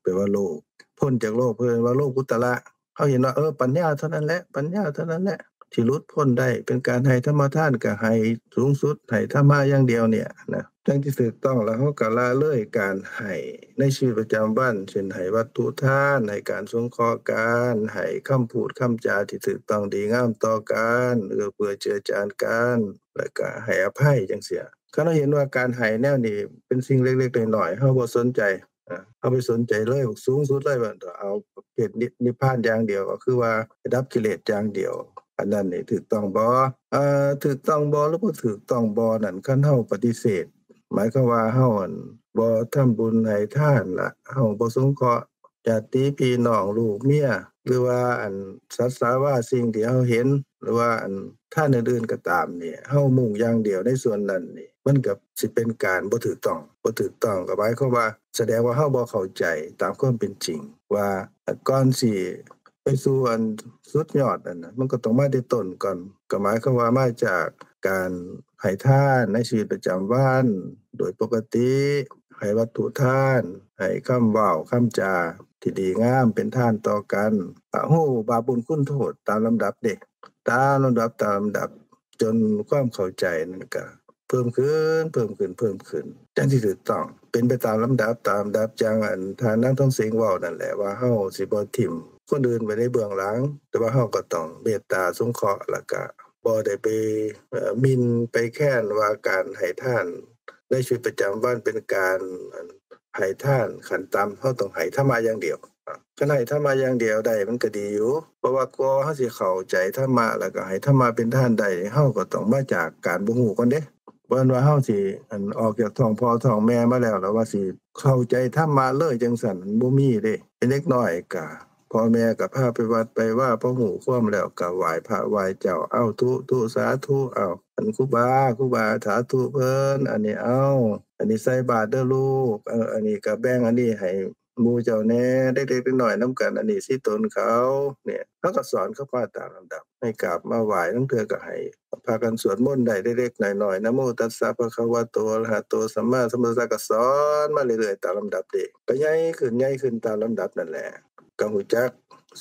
แปลว่าโลก พ้นจากโลก เพิ่นเรียกว่าโลกุตตระ เฮาเห็นว่า เออ ปัญญาเท่านั้นแหละ ปัญญาเท่านั้นแหละ ที่หลุดพ้นได้ เป็นการให้ธรรมทานก็ให้สูงสุด ให้ธรรมะอย่างเดียวเนี่ยนะ จั่งที่ถูกต้อง แล้วเฮาก็ละเลยการให้ในชีวิตประจำวัน เช่น ให้วัตถุทาน ให้การสงเคราะห์กัน ให้คำพูดคำจาที่ถูกต้องดีงามต่อกัน เอื้อเฟื้อเจือจานกัน แล้วก็ให้อภัยจั่งซี้ คันเฮาเห็นว่าการให้แนวนี้เป็นสิ่งเล็กๆน้อยๆ เฮาบ่สนใจ อ่า เฮาไปสนใจเลย สูงสุดเลย ว่าเอาประเภทนิ นิพพานอย่างเดียว ก็คือว่าดับกิเลสอย่างเดียว อันนั้นนี่ถูกต้องบ่ เอ่อ ถูกต้องบ่หรือบ่ถูกต้องบ่นั่น คันเฮาปฏิเสธ หมายความว่าเฮา อั่น บ่ทำบุญให้ทานละ เฮาบ่สงเคราะห์ญาติพี่น้องลูกเมีย หรือว่า อั่น สัตว์สาวาสิ่งที่เฮาเห็น หรือว่า อั่น ทานอื่นๆก็ตามนี่ เฮามุ่งอย่างเดียวในส่วนนั้นนี่ มันก็สิเป็นการบ่ถูกต้อง บ่ถูกต้องก็หมายความว่า แสดงว่าเฮาบ่เข้าใจตามความเป็นจริง ว่าก่อนสิไปสู่อันสุดยอดนั่นน่ะ มันก็ต้องมาแต่ต้นก่อน ก็หมายความว่ามาจากการให้ทานในชีวิตประจำวันโดยปกติ ให้วัตถุทาน ให้คำเว้าคำจาที่ดีงามเป็นทานต่อกัน ก็ฮู้บาปบุญคุณโทษตามลำดับเด้ ตามลำดับ ตามลำดับ จนความเข้าใจนั่นก็เพิ่มขึ้น เพิ่มขึ้น เพิ่มขึ้น จั่งสิถูกต้อง เป็นไปตามลำดับ ตามลำดับ จั่งอันท่านนางทองเสงเว้านั่นแหละ ว่าเฮาสิบ่ถิ่มคนอื่นไว้ในเบื้องหลัง แต่ว่าเฮาก็ต้องเมตตาสงเคราะห์ แล้วก็บ่ได้ไป เอ่อ หมิ่นไปแคลนว่าการให้ทานในชีวิตประจำวันเป็นการ อัน ให้ทานขั้นต่ำ เฮาต้องให้ธรรมะอย่างเดียว คันให้ธรรมะอย่างเดียวได้มันก็ดีอยู่ เพราะว่ากว่าเฮาสิเข้าใจธรรมะ แล้วก็ให้ธรรมะเป็นทานได้ เฮาก็ต้องมาจากการบ่ฮู้ก่อนเด้ บ่แม่นว่าเฮาสิ อัน ออกจากท้องพ่อท้องแม่มาแล้ว แล้วว่าสิเข้าใจธรรมะเลยจั่งซั้น มันบ่มีเด้ เป็นเด็กน้อยก็ พ่อแม่ก็พาไปวัดไปวา พอฮู้ความแล้วก็ไหว้พระไหว้เจ้า เอา ธุ ธุ สาธุ เอา อันครูบา ครูบา สาธุเพิ่น อันนี้เอา อันนี้ใส่บาตรเด้อลูก เออ อันนี้ก็แบ่งอันนี้ให้หมู่เจ้าแหน่ เล็กๆน้อยๆนำกัน อันนี้สิตนเขา เนี่ย เฮาก็สอนเขามาตามลำดับ ให้กราบมาไหว้ ลางเทื่อก็ให้พากันสวดมนต์ได้เล็กๆน้อยๆ นะโมตัสสะภะคะวะโต อะระหะโต สัมมาสัมพุทธัสสะ ก็สอนมาเรื่อยๆตามลำดับเด้ ก็ใหญ่ขึ้น ใหญ่ขึ้นตามลำดับนั่นแหละ ก็ฮู้จัก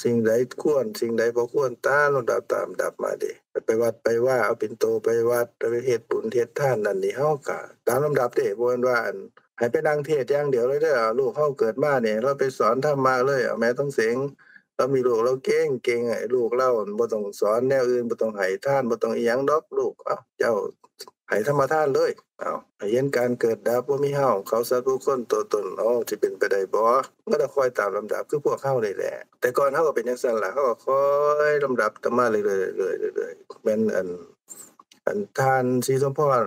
สิ่งใดควร สิ่งใดบ่ควร ตามลำดับ ตามลำดับมาเด้ ไปวัดไปวา เอาปิ่นโตไปวัด ไปเฮ็ดบุญเฮ็ดทานนั่นนี่ เฮาก็ตามลำดับเด้ บ่แม่นว่า อัน ให้ไปนั่งเทศน์อย่างเดียวเลยเด้อ ลูกเฮาเกิดมานี่ ลาวไปสอนธรรมะเลย เอาแม่ทองเสง ลาวมีลูกลาวเก่งๆ ให้ลูกลาวบ่ต้องสอนแนวอื่น บ่ต้องให้ทาน บ่ต้องอิหยังดอกลูก เอ้า เจ้าให้ธรรมทานเลย เอ้า ให้เห็นการเกิดดับ บ่มีเฮา เขา สัตว์ บุคคล ตัวตน เอ้า สิเป็นไปได้บ่ มันก็ต้องค่อยตามลำดับ คือพวกเฮานี่แหละ แต่ก่อนเฮาก็เป็นจั่งซั้นล่ะ เฮาก็ค่อยลำดับต่อมาเรื่อยๆ เรื่อยๆ เรื่อยๆ แม่นอัน อันท่านศรีสมพร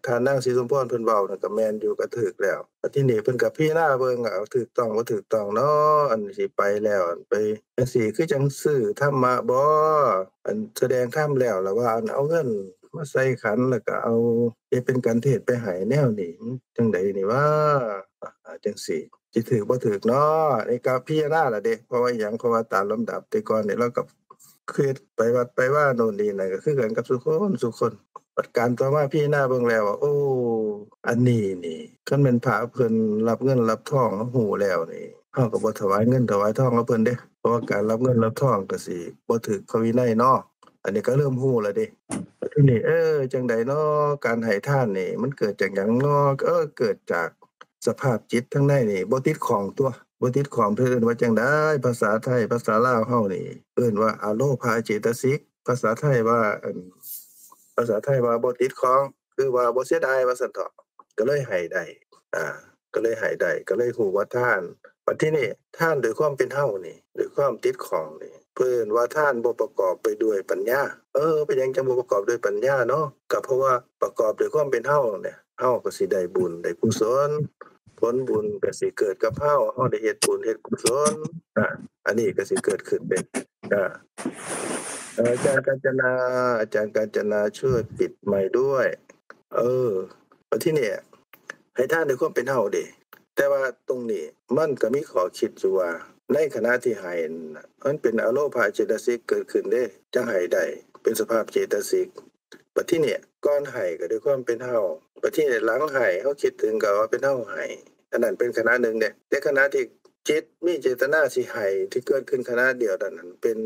ท่านนางศรีสมพรเพิ่นเว้านั่นก็แม่นอยู่ ก็ถูกแล้ว บัดทีนี้เพิ่นก็พิจารณาเบิ่ง เอาถูกต้องบ่ถูกต้องเนาะ อันสิไปแล้ว อันไปจั่งซี้ คือจั่งซื้อธรรมะบ่ อันแสดงธรรมแล้ว แล้วว่าอันเอาเงิน มาใส่ขันแล้วก็เอาเฮ็ดเป็นขันเทศไปให้แนวนี้ มันจั่งใดนี่หวา อ่า จั่งซี้ สิถืกบ่ถืกน้อ นี่ก็พิจารณาล่ะเด้ เพราะว่าหยัง เพราะว่าตามลำดับแต่ก่อนนี่ลาวก็เฮ็ดไปวัดไปวาโน่นนี่นั่น ก็คือกันกับซุคนซุคน บัดกาลต่อมาพิจารณาเบิ่งแล้วว่า โอ้ อันนี้นี่ คันแม่นพระเพิ่นรับเงินรับทอง เฮาฮู้แล้วนี่ เฮาก็บ่ถวายเงินถวายทองกับเพิ่นเด้ เพราะว่าการรับเงินรับทองก็สิบ่ถืกพระวินัยเนาะ อันนี้ก็เริ่มฮู้แล้วเด้ บัดทีนี้ เออ จั่งใดน้อ การให้ทานนี่ มันเกิดจากหยังน้อ เออ เกิดจากสภาพจิตทางในนี่ บ่ติดข้องตั่ว บ่ติดข้อง เพิ่นเอิ้นว่าจั่งใด ภาษาไทย ภาษาลาวเฮานี่ เอิ้นว่าอโลภะเจตสิก ภาษาไทยว่า อัน ภาษาไทยว่าบ่ติดข้อง คือว่าบ่เสียดายว่าซั่นเถาะ ก็เลยให้ได้ อ่า ก็เลยให้ได้ ก็เลยฮู้ว่าทาน บัดทีนี้ทานด้วยความเป็นเฮานี่ ด้วยความติดข้องนี่ เพิ่นว่าทานบ่ประกอบไปด้วยปัญญา เออ เป็นหยังจั่งบ่ประกอบด้วยปัญญาเนาะ ก็เพราะว่าประกอบด้วยความเป็นเฮาเนี่ย เฮาก็สิได้บุญได้กุศล ผลบุญก็สิเกิดกับเฮา เฮาได้เฮ็ดบุญเฮ็ดกุศล อ่า อันนี้ก็สิเกิดขึ้นเป็น อ่า เอ่อ อาจารย์กาญจนา อาจารย์กาญจนาช่วยปิดไมค์ด้วย เออ บัดทีนี้ ให้ทานด้วยความเป็นเฮาเด้ แต่ว่าตรงนี้มันก็มีข้อคิดอยู่ว่า ในขณะที่ให้นั่นน่ะ มันเป็นอโลภะเจตสิกเกิดขึ้นเด้ จั่งให้ได้ เป็นสภาพเจตสิก บัดทีนี้ก่อนให้ก็ด้วยความเป็นเฮา บัดทีนี้หลังให้ เฮาคิดถึงก็ว่าเป็นเฮาให้ อันนั้นเป็นขณะหนึ่งเด้ แต่ขณะที่จิตมีเจตนาสิให้ ที่เกิดขึ้นขณะเดียวนั้นน่ะ เป็น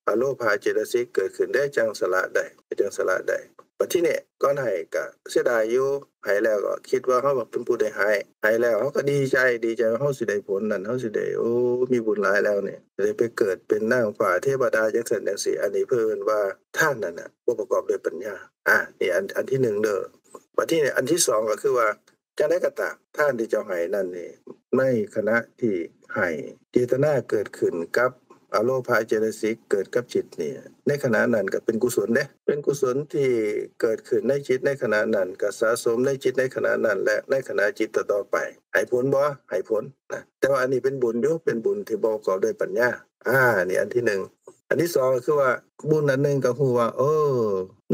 อโลภะเจตสิกเกิดขึ้นเด้ จั่งสละได้ จั่งสละได้ บัดทีนี้ก่อนให้ก็เสียดายอยู่ ให้แล้วก็คิดว่าเฮาเป็นผู้ได้ให้ ให้แล้วเฮาก็ดีใจ ดีใจว่าเฮาสิได้ผลนั่น เฮาสิได้ โอ้ มีบุญหลายแล้วนี่ ได้ไปเกิดเป็นนางฟ้าเทวดาจั่งซั้นจั่งซี้ อันนี้เพิ่นว่าทานนั่นน่ะบ่ประกอบด้วยปัญญา อ่า นี่อัน อันที่หนึ่งเด้อ บัดทีนี้อันที่สองก็คือว่า จั่งใดก็ตาม ทานที่เจ้าให้นั่นนี่ ในขณะที่ให้ เจตนาเกิดขึ้นกับอโลภะเจตสิกเกิดกับจิตนี่ ในขณะนั้นก็เป็นกุศลเด้ เป็นกุศลที่เกิดขึ้นในจิตในขณะนั้น ก็สะสมในจิตในขณะนั้น และในขณะจิตต่อๆไป ให้ผลบ่ ให้ผลนะ แต่ว่าอันนี้เป็นบุญอยู่ เป็นบุญที่บ่ประกอบด้วยปัญญา อ่า นี่อันที่หนึ่ง อันที่สองก็คือว่าบุญอันหนึ่งก็ฮู้ว่า เออ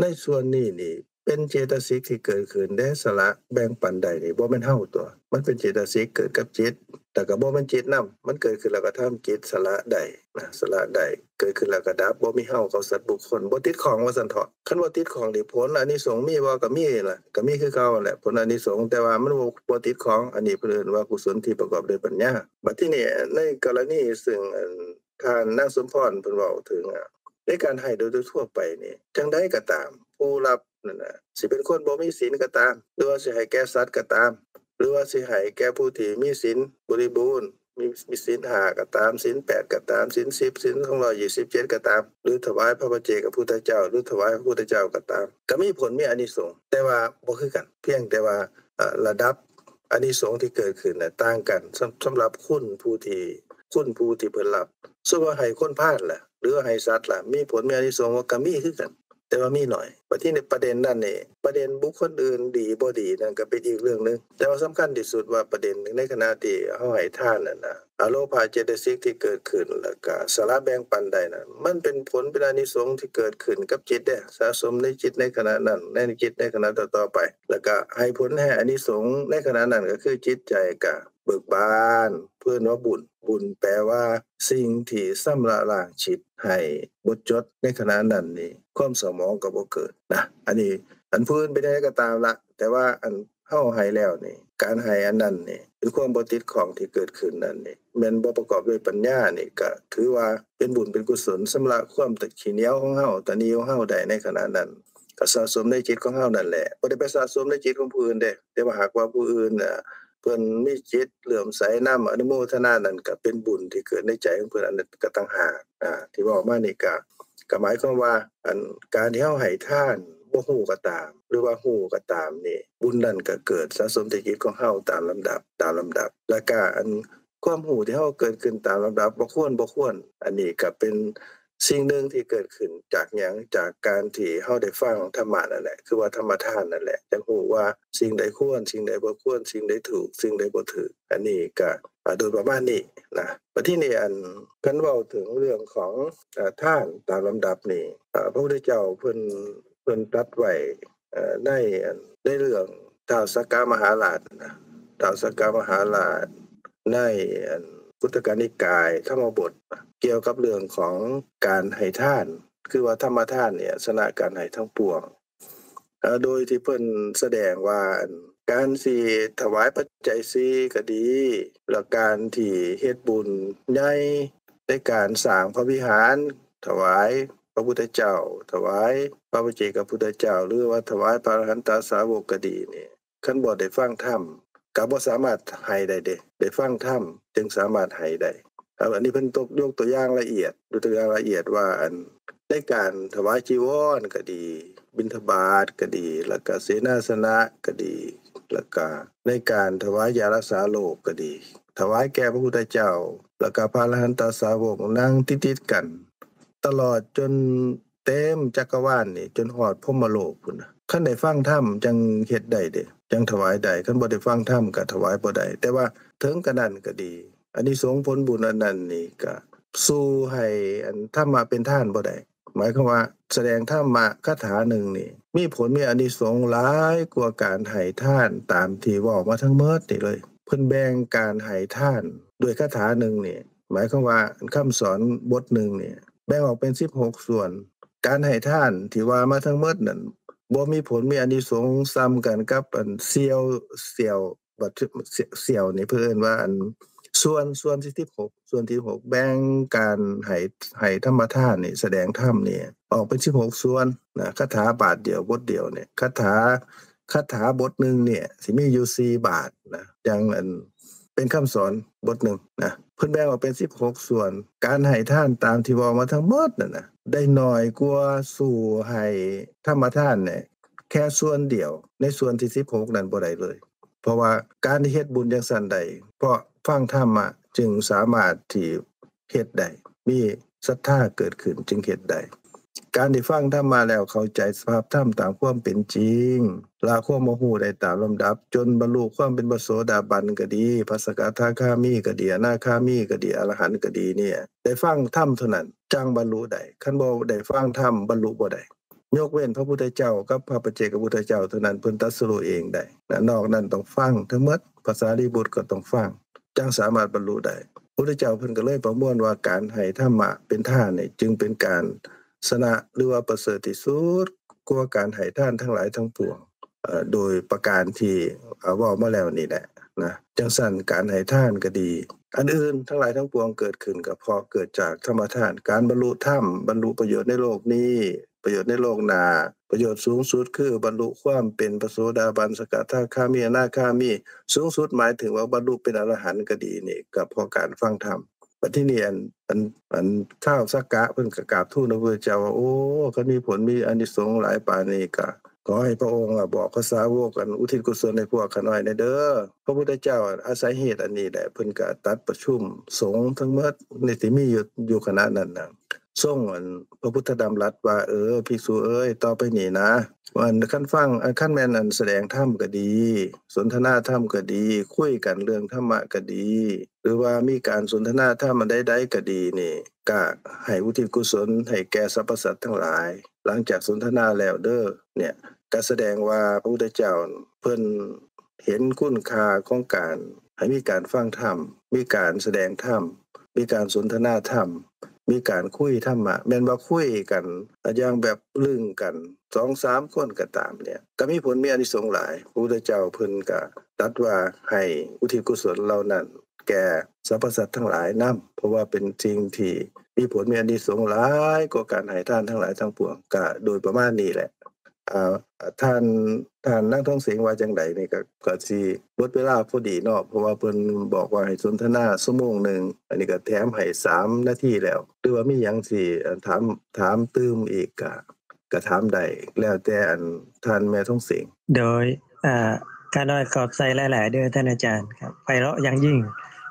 ในส่วนนี้นี่ เป็นเจตสิกที่เกิดขึ้นเด้ สละแบ่งปันได้นี่ บ่แม่นเฮาตั่ว มันเป็นเจตสิกเกิดกับจิต แต่ก็บ่แม่นจิตนำ มันเกิดขึ้นแล้วก็ทำจิตสละได้นะ สละได้ เกิดขึ้นแล้วก็ดับ บ่มีเฮาเขาสัตว์บุคคล บ่ติดข้องว่าซั่นเถาะ คันบ่ติดข้องนี่ผลอานิสงส์มีบ่ ก็มีล่ะ ก็มีคือเก่าแหละ ผลอานิสงส์ แต่ว่ามันบ่ บ่ติดข้อง อันนี้เพิ่นเอิ้นว่ากุศลที่ประกอบด้วยปัญญา บัดทีนี้ในกรณีซึ่ง อัน ท่านนางสมพรเพิ่นเว้าถึงอะ ในการให้โดยทั่วๆไปนี่ จั่งใดก็ตาม ผู้รับนั่นน่ะ สิเป็นคนบ่มีศีลก็ตาม หรือว่าสิให้แก่สัตว์ก็ตาม หรือว่าสิให้แก่ผู้ที่มีศีลบริบูรณ์ มี มีศีลห้าก็ตาม ศีลแปดก็ตาม ศีลสิบ ศีลสองร้อยยี่สิบเจ็ดก็ตาม หรือถวายพระปัจเจกพุทธเจ้า หรือถวายพระพุทธเจ้าก็ตาม ก็มีผลมีอานิสงส์ แต่ว่าบ่คือกัน เพียงแต่ว่า เอ่อ ระดับอานิสงส์ที่เกิดขึ้นน่ะต่างกัน สำ สำหรับคุณผู้ที่ คุณผู้ที่เพิ่นรับ สมมุติว่าให้คนพาลล่ะ หรือว่าให้สัตว์ล่ะ มีผลมีอานิสงส์บ่ ก็มีคือกัน แต่ว่ามีน้อย บัดทีนี้ประเด็นนั้นนี่ ประเด็นบุคคลอื่นดีบ่ดีนั่นก็เป็นอีกเรื่องหนึ่ง แต่ว่าสำคัญที่สุดว่าประเด็นในขณะที่เฮาให้ทานนั่นน่ะ อโลภะเจตสิกที่เกิดขึ้น แล้วก็สละแบ่งปันได้นั่น มันเป็นผลเป็นอานิสงส์ที่เกิดขึ้นกับจิตเด้ สะสมในจิตในขณะนั้น ในจิตในขณะต่อๆไป แล้วก็ให้ผลให้อานิสงส์ในขณะนั้นก็คือจิตใจก็เบิกบาน เพิ่นว่าบุญ บุญแปลว่าสิ่งที่ชำระล้างจิตให้หมดจดในขณะนั้นนี่ ความเศร้าหมองก็บ่เกิดนะ อันนี้ อันผู้อื่นเป็นจั่งใดก็ตามละ แต่ว่าอันเฮาให้แล้วนี่ การให้อันนั้นนี่ คือความบ่ติดข้องที่เกิดขึ้นนั่นนี่ แม่นบ่ประกอบด้วยปัญญานี่ ก็ถือว่าเป็นบุญเป็นกุศลชำระความขี้เหนียวของเฮา ตะหนี่ของเฮาได้ในขณะนั้น ก็สะสมในจิตของเฮานั่นแหละ บ่ได้ไปสะสมในจิตของผู้อื่นเด้ แต่ว่าหากว่าผู้อื่นน่ะ เพิ่นมีจิตเลื่อมใสนำ อนุโมทนานั่นก็เป็นบุญที่เกิดในใจของเพิ่น อันนั้นก็ต่างหาก อ่า ที่เว้ามานี่ก็ ก็หมายความว่า อัน การที่เฮาให้ทานบ่ฮู้ก็ตาม หรือว่าฮู้ก็ตามนี่ บุญนั้นก็เกิดสะสมที่จิตของเฮาตามลำดับ ตามลำดับ แล้วก็อัน ความรู้ที่เฮาเกิดขึ้นตามลำดับ บ่ควร บ่ควร อันนี้ก็เป็นสิ่งหนึ่งที่เกิดขึ้นจากหยัง จากการที่เฮาได้ฟังธรรมะนั่นแหละ คือว่าธรรมทานนั่นแหละ จั่งรู้ว่าสิ่งใดควร สิ่งใดบ่ควร สิ่งใดถูก สิ่งใดบ่ถูก อันนี้ก็ อ่า โดยประมาณนี้นะ บัดทีนี้อัน คันเว้าถึงเรื่องของ เอ่อ ทานตามลำดับนี่ เอ่อ พระพุทธเจ้าเพิ่น พิ่นตรัสไว้ เอ่อ ใน ในเรื่องท้าวสักกะมหาราชนะ ท้าวสักกะมหาราช ใน อัน คุตตกนิกายธรรมบท เกี่ยวกับเรื่องของการให้ทาน คือว่าธรรมทานเนี่ยชนะการให้ทั้งปวง เอ่อ โดยที่เพิ่นแสดงว่า อัน การสิถวายปัจจัยสี่ก็ดี และการที่เฮ็ดบุญใหญ่ในการสร้างพระวิหาร ถวายพระพุทธเจ้า ถวายพระปัจเจกพุทธเจ้า หรือว่าถวายพระอรหันตสาวกก็ดีนี่ คันบ่ได้ฟังธรรม ก็บ่สามารถให้ได้เด้ ได้ฟังธรรมจึงสามารถให้ได้ ครับ อันนี้เพิ่นตก ยกตัวอย่างละเอียด ยกตัวอย่างละเอียดว่า อัน ในการถวายจีวรก็ดี บิณฑบาตก็ดี แล้วก็เสนาสนะก็ดี แล้วก็ในการถวายยารักษาโรคก็ดี ถวายแก่พระพุทธเจ้า แล้วก็พระอรหันตสาวกนั่งติดๆกัน ตลอดจนเต็มจักรวาลนี่ จนฮอดพรหมโลกพุ้นนะ คันได้ฟังธรรมจังเฮ็ดได้เด้ จังถวายได้ คันบ่ได้ฟังธรรมก็ถวายบ่ได้ แต่ว่าถึงกะนั้นก็ดี อานิสงส์ผลบุญอันนั้นนี่ก็สู้ให้ อัน ธรรมะเป็นทานบ่ได้ หมายความว่าแสดงธรรมะคาถาหนึ่งนี่ มีผลมีอานิสงส์หลายกว่าการให้ทานตามที่เว้ามาทั้งหมดนี่เลย เพิ่นแบ่งการให้ทานด้วยคาถาหนึ่งนี่ หมายความว่าคำสอนบทหนึ่งนี่ แบ่งออกเป็นสิบหกส่วน การให้ทานที่ว่ามาทั้งหมดนั่น บ่มีผลมีอานิสงส์ส่ำกันกับ อัน เสี้ยว เสี้ยว บัด เสี้ยวนี่เพิ่นเอิ้นว่า อัน ส่วน ส่วนที่สิบหก ส่วนที่หก แบ่งการให้ ให้ธรรมทานนี่ แสดงธรรมนี่ ออกเป็นสิบหกส่วนนะ คาถาบาทเดียว บทเดียวเนี่ย คาถา คาถาบทหนึ่งเนี่ย สิมีอยู่สี่บาทนะ อย่าง อัน เป็นคำสอนบทหนึ่งนะ เพิ่นแบ่งออกเป็นสิบหกส่วน การให้ทานตามที่เว้ามาทั้งหมดนั่นนะ ได้น้อยกว่าสู้ให้ธรรมทานเนี่ย แค่ส่วนเดียว ในส่วนที่สิบหกนั่นบ่ได้เลย เพราะว่าการที่เฮ็ดบุญจังซั่นได้ เพราะฟังธรรมะจึงสามารถที่เฮ็ดได้ มีศรัทธาเกิดขึ้นจึงเฮ็ดได้ การที่ฟังธรรมะแล้วเข้าใจสภาพธรรมตามความเป็นจริง ละความบ่ฮู้ได้ตามลำดับ จนบรรลุความเป็นพระโสดาบันก็ดี พระสกทาคามีก็ดี อนาคามีก็ดี อรหันต์ก็ดีเนี่ย ได้ฟังธรรมเท่านั้นจั่งบรรลุได้ คันบ่ได้ฟังธรรมบรรลุบ่ได้ ยกเว้นพระพุทธเจ้ากับพระปัจเจกพุทธเจ้าเท่านั้นเพิ่นตรัสรู้เองได้นะ นอกนั้นต้องฟังทั้งหมด พระสารีบุตรก็ต้องฟัง จั่งสามารถบรรลุได้ พุทธเจ้าเพิ่นก็เลยประมวลว่าการให้ธรรมะเป็นทานนี่จึงเป็นการชนะหรือว่าประเสริฐที่สุดกว่าการให้ทานทั้งหลายทั้งปวง เอ่อ โดยประการที่ เอ่อ เว้ามาแล้วนี่แหละนะ จั่งซั่นการให้ทานก็ดี อันอื่นทั้งหลายทั้งปวงเกิดขึ้นก็เพราะเกิดจากธรรมทาน การบรรลุธรรม บรรลุประโยชน์ในโลกนี้ ประโยชน์ในโลกหน้า ประโยชน์สูงสุดคือบรรลุความเป็นพระโสดาบัน สกทาคามี อนาคามี สูงสุดหมายถึงว่าบรรลุเป็นอรหันต์ก็ดีนี่ ก็เพราะการฟังธรรม บัดทีนี้อัน อัน อันท้าวสักกะเพิ่นก็กราบทูลพระพุทธเจ้าว่า โอ้ คันมีผลมีอานิสงส์หลายปานนี้ก็ขอให้พระองค์อะบอกพระสาวกอันอุทิศกุศลให้พวกข้าน้อยแหน่เด้อ พระพุทธเจ้าอาศัยเหตุอันนี้แหละ เพิ่นก็ตัดประชุมสงฆ์ทั้งหมดในที่มีอยู่ อยู่ขณะนั้นน่ะ ทรงอันพระพุทธดำรัสว่า เออ ภิกษุเอ้ย ต่อไปนี้นะ อันคันฟัง อันคันแม่นอันแสดงธรรมก็ดี สนทนาธรรมก็ดี คุยกันเรื่องธรรมะก็ดี หรือว่ามีการสนทนาธรรมอันใดๆก็ดีนี่ ก็ให้อุทิศกุศลให้แก่สรรพสัตว์ทั้งหลาย หลังจากสนทนาแล้วเด้อ เนี่ย ก็แสดงว่าพระพุทธเจ้าเพิ่นเห็นคุณค่าของการให้มีการฟังธรรม มีการแสดงธรรม มีการสนทนาธรรม มีการคุยธรรมะ แม่นว่าคุยกันอย่างแบบลึงกัน สองสามคนก็ตามเนี่ย ก็มีผลมีอานิสงส์หลาย พระพุทธเจ้าเพิ่นก็ตรัสว่าให้อุทิศกุศลเหล่านั้นแก่สรรพสัตว์ทั้งหลายนำ เพราะว่าเป็นสิ่งที่มีผลมีอานิสงส์หลายกว่าการให้ทานทั้งหลายทั้งปวง ก็โดยประมาณนี้แหละ อ่า ท่าน ท่านนางทองเสงว่าจังใดนี่ก็ ก็สิหมดเวลาพอดีเนาะ เพราะว่าเพิ่นบอกว่าให้สนทนาชั่วโมงหนึ่ง อันนี้ก็แถมให้สามนาทีแล้ว หรือว่ามีหยังสิ เอ่อ ถาม ถามตื่มอีกก็ ก็ถามได้ แล้วแต่อันท่านแม่ทองเสง โดย อ่า ข้าน้อยขอบใจหลายๆ เด้อท่านอาจารย์ครับ ไพเราะอย่างยิ่ง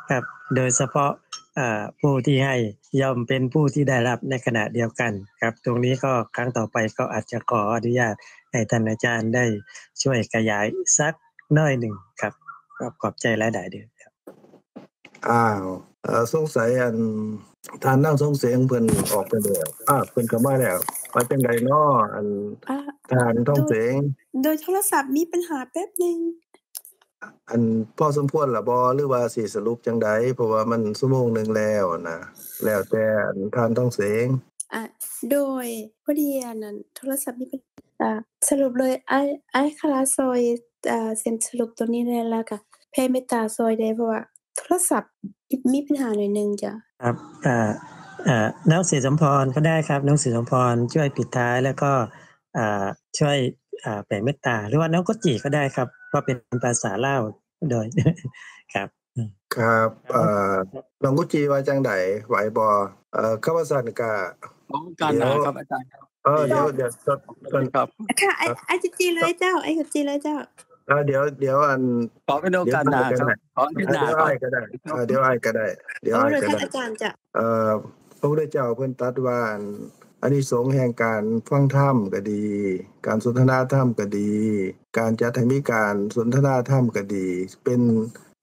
ครับ โดยเฉพาะ อ่า ผู้ที่ให้ย่อมเป็นผู้ที่ได้รับในขณะเดียวกันครับ ตรงนี้ก็ครั้งต่อไปก็อาจจะขออนุญาตให้ท่านอาจารย์ได้ช่วยขยายสักหน่อยหนึ่งครับ ครับ ขอบใจหลายๆ เด้อครับ อ้าว เอ่อ สงสัยอัน ท่านนางทองเสงเพิ่นออกไปแล้ว อ่า เพิ่นเข้ามาแล้ว ว่าจังใดน้อ อัน อ่า ท่านทองเสง โดยโทรศัพท์มีปัญหาแป๊บหนึ่ง อัน พอสมควรละบ่ หรือว่าสิสรุปจังใด เพราะว่ามันชั่วโมงหนึ่งแล้วนะ แล้วแต่อันท่านทองเสง อ่ะ โดยพอดีอันนั้นโทรศัพท์มีปัญหา อ่ะ สรุปเลย อ้าย อ้ายคาราซอย อ่า เซ็นสรุปตัวนี้แหน่ แล้วก็แผ่เมตตาซอยแหน่ เพราะว่าโทรศัพท์มีปัญหาหน่อยหนึ่งจ้ะ ครับ อ่า อ่า น้องศรีสมพรก็ได้ครับ น้องศรีสมพรช่วยปิดท้าย แล้วก็ อ่า ช่วย อ่า แผ่เมตตา หรือว่าน้องกุจิก็ได้ครับ เพราะเป็นภาษาลาวโดย ครับ อืม ครับ เอ่อ น้องกุจิว่าจังใด ไหวบ่ เอ่อ คำว่าซั่นกะ ขอโอกาสหน้าครับอาจารย์ครับ เออ เดี๋ยว เดี๋ยว สวัสดีครับ ค่ะ ไอ้ ไอ้กุจิเลยเจ้า ไอ้กุจิเลยเจ้า เออ เดี๋ยว เดี๋ยวอัน ขอเป็นโอกาสหน้าครับ ขออาทิตย์หน้า เดี๋ยว ครับ อ้ายก็ได้ เออ เดี๋ยวอ้ายก็ได้ เดี๋ยว โอ้ อ้าย เดี๋ยว ก็ ท่าน ได้ อาจารย์จ้ะ เอ่อ พระพุทธเจ้าเพิ่นตรัสว่า อัน อานิสงส์แห่งการฟังธรรมก็ดี การสนทนาธรรมก็ดี การจัดให้มีการสนทนาธรรมก็ดี เป็น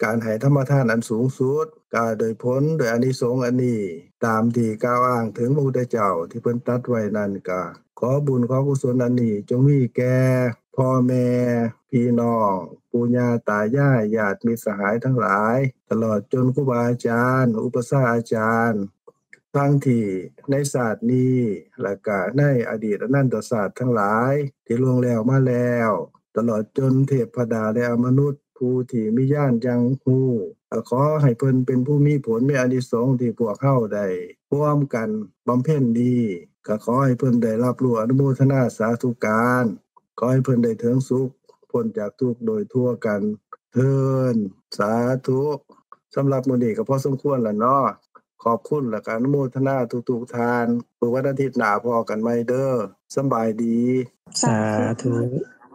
การให้ธรรมทานอันสูงสุด ก็โดยผลโดยอานิสงส์อันนี้ ตามที่กล่าวอ้างถึงพระพุทธเจ้าที่เพิ่นตรัสไว้นั้นก็ ขอบุญขอกุศลอันนี้จงมีแก่พ่อแม่ พี่น้อง ปู่ย่าตายาย ญาติมิตรสหายทั้งหลาย ตลอดจนครูบาอาจารย์ อุปัชฌาย์อาจารย์ ทั้งที่ในชาตินี้ และก็ในอดีตอนันตชาติทั้งหลาย ที่ล่วงแล้วมาแล้ว ตลอดจนเทพดาและอมนุษย์ ผู้ที่มีญาณยังฮู้ ก็ขอให้เพิ่นเป็นผู้มีผลมีอานิสงส์ที่พวกเฮาได้ร่วมกันบำเพ็ญนี้ ก็ขอให้เพิ่นได้รับรู้อนุโมทนาสาธุการ ขอให้เพิ่นได้เถิงสุข พ้นจากทุกข์โดยทั่วกัน เทอญ สาธุ สำหรับมื้อนี้ก็พอสมควรแล้วเนาะ ขอบคุณและก็อนุโมทนาทุกๆท่าน พบกันวันอาทิตย์หน้าพ้อกันใหม่เด้อ สำบายดี สาธุ